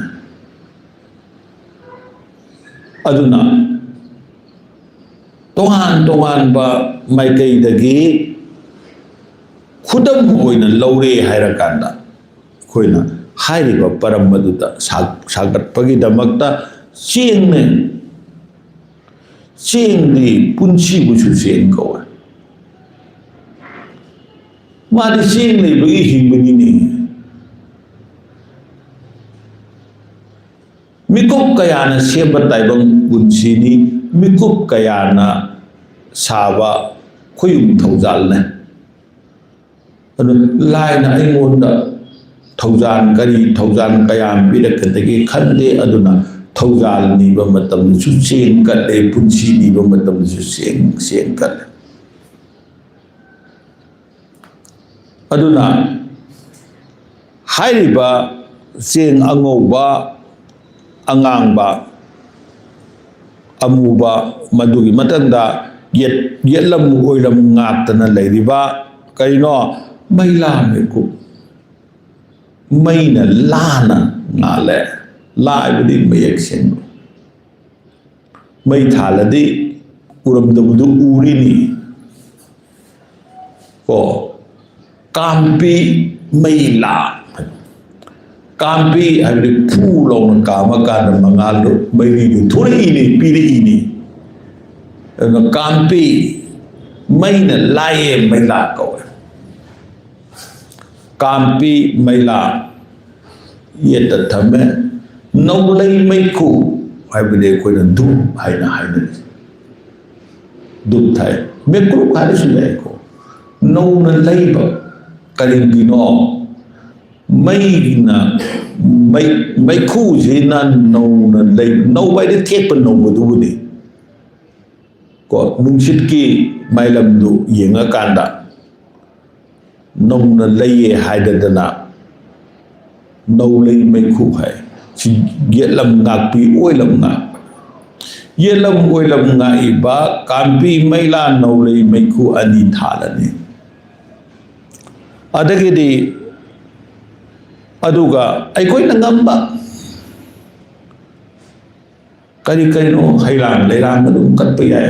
ꯑꯗꯨꯅ ꯇꯣꯉꯥꯟ ꯇꯣꯉꯥꯟꯕ ꯃꯥꯏꯀꯩꯗꯒꯤ ꯈꯨꯗꯝ ꯑꯣꯏꯅ ꯂꯧꯔꯦ ꯍꯥꯏꯔꯀꯥꯟꯗ, ꯑꯩꯈꯣꯏꯅ ꯍꯥꯏꯔꯤꯕ ꯄꯔꯝ ꯑꯗꯨꯗ ꯁꯥ-, ꯁꯥꯒꯠꯄꯒꯤꯗꯃꯛꯇ ꯆꯦꯡꯅꯦ꯫ ꯆꯦꯡꯗꯤ ꯄꯨꯟꯁꯤꯕꯨꯁꯨ ꯆꯦꯡ ꯀꯧꯋꯦ꯫ ꯃꯥꯗꯤ ꯆꯦꯡ ꯂꯩꯕꯒꯤ ꯍꯤꯡꯕꯅꯤꯅꯦ꯫ ꯃꯤꯀꯨꯞ ꯀꯌꯥꯅ ꯁꯦꯝꯕ ꯇꯥꯏꯕꯪ ꯄꯨꯟꯁꯤꯅꯤ, ꯃꯤꯀꯨꯞ ꯀꯌꯥꯅ ꯁꯥꯕ ꯈꯨꯌꯨꯝ ꯊꯧꯖꯥꯜꯅꯦ꯫ ꯑꯗꯨ ꯂꯥꯏꯅ ꯑꯩꯉꯣꯟꯗ ꯊꯧꯖꯥꯜ, ꯀꯔꯤ ꯊꯧꯖꯥꯜ ꯀꯌꯥꯝ ꯄꯤꯔꯛꯀꯗꯒꯦ ꯈꯟꯗꯦ꯫ ꯑꯗꯨꯅ ꯊꯧꯖꯥꯜ ꯅꯤꯕ ꯃꯇꯝꯗꯁꯨ ꯆꯦꯡ ꯀꯠꯂꯦ, ꯄꯨꯟꯁꯤ ꯅꯤꯕ ꯃꯇꯝꯗꯁꯨ ꯆꯦꯡ, ꯆꯦꯡ ꯀꯠꯂꯦ꯫ ꯑꯗꯨꯅ ꯍꯥꯏꯔꯤꯕ ꯆꯦꯡ ꯑꯉꯧꯕ, ꯑꯉꯥꯡꯕ, ꯑꯃꯨꯕ, ꯃꯗꯨꯒꯤ ꯃꯊꯪꯗ ꯌꯦꯠ ꯌꯦꯠꯂꯝ ꯑꯣꯏꯔꯝ ꯉꯥꯛꯇꯅ ꯂꯩꯔꯤꯕ ꯀꯩꯅꯣ? ꯃꯩꯂꯥ ꯃꯩꯀꯨꯞ꯫ ꯃꯩꯅ ꯂꯥꯅ ꯉꯥꯜꯂꯦ꯫ ꯂꯥ ꯍꯥꯏꯕꯗꯤ ꯃꯌꯦꯛ ꯁꯦꯡꯕ꯫ ꯃꯩ ꯊꯥꯜꯂꯗꯤ ꯎꯔꯝꯗꯕꯗꯨ ꯎꯔꯤꯅꯤ꯫ ꯀꯣ, ꯀꯥꯝꯄꯤ ꯃꯩ ꯂꯥ꯫ ꯀꯥꯝꯄꯤ ꯍꯥꯏꯕꯗꯤ ꯐꯨ ꯂꯥꯎꯅ ꯀꯥꯝꯃ ꯀꯥꯟꯗ ꯃꯉꯥꯜꯗꯨ ꯃꯩꯔꯤꯗꯨ ꯊꯣꯔꯛꯏꯅꯤ, ꯄꯤꯔꯛꯏꯅꯤ꯫ ꯑꯗꯨꯅ ꯀꯥꯝꯄꯤ ꯃꯩꯅ ꯂꯥꯏꯌꯦ ꯃꯩꯂꯥ ꯀꯧꯋꯦ꯫ ꯀꯥꯝꯄꯤ ꯃꯩꯂꯥ ꯌꯦꯠꯇ ꯊꯝꯃꯦ꯫ ꯅꯧꯂꯩ ꯃꯩꯈꯨ ꯍꯥꯏꯕꯗꯤ ꯑꯩꯈꯣꯏꯅ ꯙꯨꯞ ꯍꯥꯏꯅ ꯍꯥꯏꯅꯔꯤ꯫ ꯙꯨꯞ ꯊꯥꯏ꯫ ꯃꯩꯀ꯭ꯔꯨ ꯍꯥꯏꯔꯁꯨ ꯌꯥꯏꯀꯣ꯫ ꯅꯧꯅ ꯂꯩꯕ ꯀꯔꯤꯒꯤꯅꯣ? ꯃꯩꯅ, ꯃꯩ, ꯃꯩꯈꯨꯁꯤꯅ ꯅꯧꯅ ꯂꯩ-, ꯅꯧꯕ ꯍꯥꯏꯗꯤ ꯊꯦꯛꯄ ꯅꯧꯕꯗꯨꯕꯨꯅꯤ꯫ ꯀꯣ, ꯅꯨꯡꯁꯤꯠꯀꯤ ꯃꯥꯏꯂꯝꯗꯨ ꯌꯦꯡꯉꯀꯥꯟꯗ ꯅꯧꯅ ꯂꯩꯌꯦ ꯍꯥꯏꯗꯗꯅ ꯅꯧꯂꯩ ꯃꯩꯈꯨ ꯍꯥꯏ꯫ ꯁꯤ ꯌꯦꯠꯂꯝ ꯉꯥꯛꯄꯤ, ꯑꯣꯏꯂꯝ ꯉꯥꯛꯄ꯫ ꯌꯦꯠꯂꯝ ꯑꯣꯏꯂꯝ ꯉꯥꯛꯏꯕ ꯀꯥꯝꯄꯤ ꯃꯩꯂꯥ ꯅꯧꯂꯩ ꯃꯩꯈꯨ ꯑꯅꯤ ꯊꯥꯜꯂꯅꯤ꯫ ꯑꯗꯒꯤꯗꯤ ꯑꯗꯨꯒ ꯑꯩꯈꯣꯏꯅ ꯉꯝꯕ ꯀꯔꯤ ꯀꯔꯤꯅꯣ ꯍꯩꯔꯥꯡ ꯂꯩꯔꯥꯡ ꯑꯗꯨꯝ ꯀꯠꯄ ꯌꯥꯏ꯫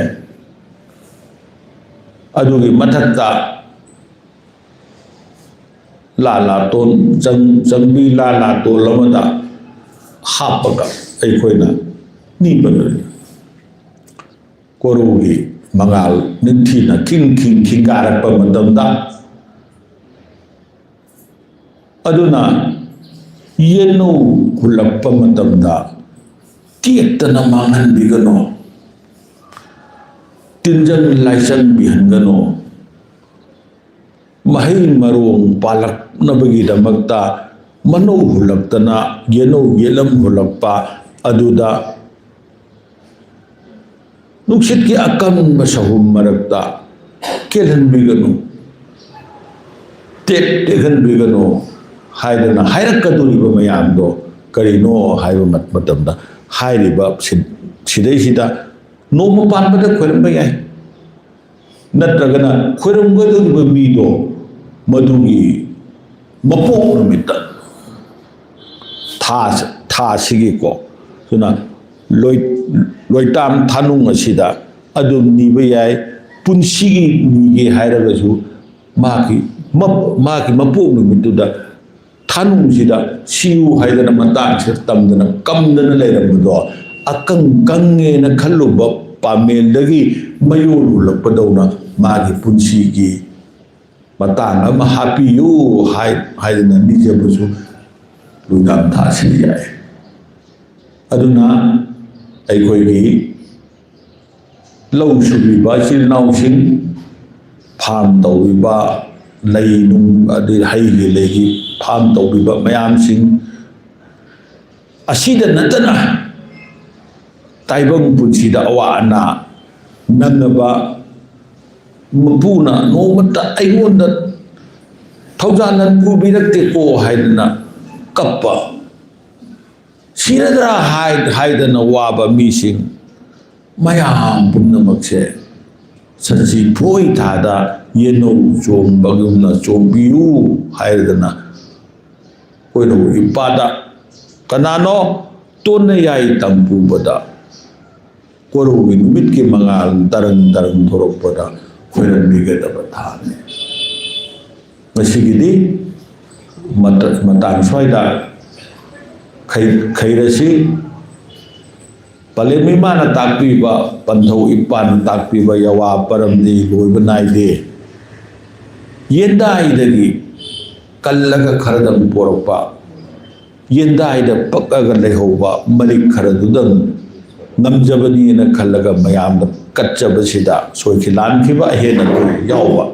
ꯑꯗꯨꯒꯤ ꯃꯊꯛꯇ ꯂꯥ ꯂꯥꯇꯣꯟ, ꯆꯪ-, ꯆꯪꯕꯤ ꯂꯥ ꯂꯥꯇꯣꯟ ꯑꯃꯗ ꯍꯥꯞꯄꯒ ꯑꯩꯈꯣꯏꯅ ꯅꯤꯕ ꯂꯣꯏꯔꯦ꯫ ꯀꯣꯔꯧꯒꯤ ꯃꯉꯥꯜ ꯅꯤꯡꯊꯤꯅ ꯈꯤꯡ ꯈꯤꯡ ꯈꯤꯡꯒꯥꯔꯛꯄ ꯃꯇꯝꯗ, ꯑꯗꯨꯅ ꯌꯦꯟꯅꯧ ꯍꯨꯜꯂꯛꯄ ꯃꯇꯝꯗ ꯇꯦꯛꯇꯅ ꯃꯥꯡꯍꯟꯕꯤꯒꯅꯨ, ꯇꯤꯟꯖꯪ ꯂꯥꯏꯆꯪꯕꯤꯍꯟꯒꯅꯨ꯫ ꯃꯍꯩ ꯃꯔꯣꯡ ꯄꯥꯜꯂꯛꯅꯕꯒꯤꯗꯃꯛꯇ ꯃꯅꯧ ꯍꯨꯜꯂꯛꯇꯅ ꯌꯦꯅꯧ ꯌꯦꯂꯝ ꯍꯨꯜꯂꯛꯄ ꯑꯗꯨꯗ ꯅꯨꯡꯁꯤꯠꯀꯤ ꯑꯀꯟꯕ ꯁꯍꯨꯝ ꯃꯔꯛꯇ ꯀꯦꯜꯍꯟꯕꯤꯒꯅꯨ, ꯇꯦꯛ ꯇꯦꯛꯍꯟꯕꯤꯒꯅꯨ ꯍꯥꯏꯗꯅ ꯍꯥꯏꯔꯛꯀꯗꯧꯔꯤꯕ ꯃꯌꯥꯝꯗꯣ ꯀꯔꯤꯅꯣ ꯍꯥꯏꯕ ꯃꯠ-, ꯃꯇꯝꯗ ꯍꯥꯏꯔꯤꯕ ꯁꯤ-, ꯁꯤꯗꯩꯁꯤꯗ ꯅꯣꯡꯃ ꯄꯥꯟꯕꯗ ꯈꯣꯏꯔꯝꯕ ꯌꯥꯏ, ꯅꯠꯇ꯭ꯔꯒꯅ ꯈꯣꯏꯔꯝꯒꯗꯧꯔꯤꯕ ꯃꯤꯗꯣ ꯃꯗꯨꯒꯤ ꯃꯄꯣꯛ ꯅꯨꯃꯤꯠꯇ, ꯊꯥ, ꯊꯥꯁꯤꯒꯤꯀꯣ, ꯑꯗꯨꯅ ꯂꯣꯏ-, ꯂꯣꯏꯇꯥꯝ ꯊꯥꯅꯨꯡ ꯑꯁꯤꯗ ꯑꯗꯨꯝ ꯅꯤꯕ ꯌꯥꯏ꯫ ꯄꯨꯟꯁꯤꯒꯤ ꯅꯤꯒꯦ ꯍꯥꯏꯔꯒꯁꯨ ꯃꯥꯒꯤ ꯃꯞ-, ꯃꯥꯒꯤ ꯃꯄꯣꯛ ꯅꯨꯃꯤꯠꯇꯨꯗ ꯊꯥꯅꯨꯡꯁꯤꯗ ꯁꯤꯌꯨ ꯍꯥꯏꯗꯅ ꯃꯇꯥꯡꯁꯤꯗ ꯇꯝꯗꯅ ꯀꯝꯗꯅ ꯂꯩꯔꯝꯕꯗꯣ, ꯑꯀꯪ ꯀꯪꯉꯦꯅ ꯈꯜꯂꯨꯕ ꯄꯥꯃꯦꯜꯗꯒꯤ ꯃꯌꯣꯜ ꯍꯨꯜꯂꯛꯄꯗꯧꯅ ꯃꯥꯒꯤ ꯄꯨꯟꯁꯤꯒꯤ ꯃꯇꯥꯡ ꯑꯃ ꯍꯥꯞꯄꯤꯌꯨ ꯍꯥꯏ-, ꯍꯥꯏꯗꯅ ꯅꯤꯖꯕꯁꯨ ꯂꯨꯏꯗꯥꯝ ꯊꯥꯁꯤ ꯌꯥꯏ꯫ ꯑꯗꯨꯅ ꯑꯩꯈꯣꯏꯒꯤ ꯂꯧ ꯁꯨꯕꯤꯕ ꯏꯆꯤꯜ ꯏꯅꯥꯎꯁꯤꯡ, ꯐꯥꯝ ꯇꯧꯕꯤꯕ, ꯂꯩ ꯅꯨꯡ ꯑꯗꯩ ꯍꯩꯒꯤ ꯂꯩꯒꯤ ꯐꯥꯝ ꯇꯧꯕꯤꯕ ꯃꯌꯥꯝꯁꯤꯡ, ꯑꯁꯤꯗ ꯅꯠꯇꯅ ꯇꯥꯏꯕꯪ ꯄꯨꯟꯁꯤꯗ ꯑꯋꯥ ꯑꯅꯥ ꯅꯪꯅꯕ ꯃꯄꯨꯅ ꯅꯣꯡꯃꯇ ꯑꯩꯉꯣꯟꯗ ꯊꯧꯖꯥꯜ ꯅꯪ ꯄꯨꯕꯤꯔꯛꯇꯦꯀꯣ ꯍꯥꯏꯗꯅ ꯀꯞꯄ, ꯁꯤꯔꯗ꯭ꯔꯥ ꯍꯥꯏ-, ꯍꯥꯏꯗꯅ ꯋꯥꯕ ꯃꯤꯁꯤꯡ ꯃꯌꯥꯝ ꯄꯨꯝꯅꯃꯛꯁꯦ ꯁꯟꯁꯤ ꯐꯣꯏ ꯊꯥꯗ ꯌꯦꯟꯅꯧ ꯆꯣꯡꯕꯒꯨꯝꯅ ꯆꯣꯡꯕꯤꯌꯨ ꯍꯥꯏꯔꯗꯅ ꯀꯣꯔꯧ ꯏꯄꯥꯗ ꯀꯅꯥꯅꯣ ꯇꯣꯟꯅ ꯌꯥꯏ ꯇꯝꯄꯨꯕꯗ ꯀꯣꯔꯧꯒꯤ ꯅꯨꯃꯤꯠꯀꯤ ꯃꯉꯥꯜ ꯇꯔꯪ ꯇꯔꯪ ꯊꯣꯔꯛꯄꯗ ꯈꯣꯏꯔꯝꯕꯤꯒꯗꯕ ꯊꯥꯅꯤ꯫ ꯉꯁꯤꯒꯤꯗꯤ ꯃꯇ-, ꯃꯇꯥꯡ ꯁ꯭ꯋꯥꯏꯗ ꯈꯩ-, ꯈꯩꯔꯁꯤ꯫ ꯄꯂꯦꯝ ꯏꯃꯥꯅ ꯇꯥꯛꯄꯤꯕ, ꯄꯟꯊꯧ ꯏꯄꯥꯅ ꯇꯥꯛꯄꯤꯕ ꯌꯥꯋꯥ ꯄꯔꯝꯗꯤ ꯂꯣꯏꯕ ꯅꯥꯏꯗꯦ꯫ ꯌꯦꯟꯗꯥꯏꯗꯒꯤ ꯀꯜꯂꯒ ꯈꯔꯗꯪ ꯄꯣꯔꯛꯄ, ꯌꯦꯟꯗꯥꯏꯗ ꯄꯛꯑꯒ ꯂꯩꯍꯧꯕ ꯃꯔꯤꯛ ꯈꯔꯗꯨꯗꯪ ꯉꯝꯖꯕꯅꯤꯅ ꯈꯜꯂꯒ ꯃꯌꯥꯝꯗ ꯀꯠꯆꯕꯁꯤꯗ ꯁꯣꯏꯈꯤ ꯂꯥꯟꯈꯤꯕ ꯑꯍꯦꯟ ꯑꯊꯣꯏ ꯌꯥꯎꯕ,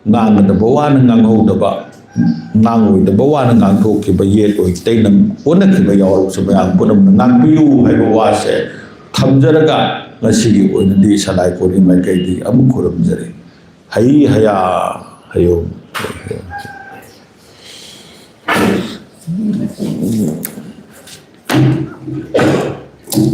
ꯉꯥꯡꯒꯗꯕ ꯋꯥꯅ ꯉꯥꯡꯍꯧꯗꯕ, ꯉꯥꯡꯂꯣꯏꯗꯕ ꯋꯥꯅ ꯉꯥꯡꯊꯣꯛꯈꯤꯕ, ꯌꯦꯠ ꯑꯣꯏ ꯇꯩꯅ ꯑꯣꯟꯅꯈꯤꯕ ꯌꯥꯎꯔꯕꯁꯨ ꯃꯌꯥꯝ ꯄꯨꯝꯅꯃꯛꯅ ꯉꯥꯛꯄꯤꯌꯨ ꯍꯥꯏꯕ ꯋꯥꯁꯦ ꯊꯝꯖꯔꯒ ꯉꯁꯤꯒꯤ ꯑꯣꯏꯅꯗꯤ ꯁꯂꯥꯏ ꯀꯣꯅꯨꯡ ꯃꯥꯏꯀꯩꯗꯒꯤ ꯑꯃꯨꯛ ꯈꯨꯔꯨꯝꯖꯔꯤ꯫ ꯍꯩ ꯍꯌꯥ ꯍꯌꯣ꯫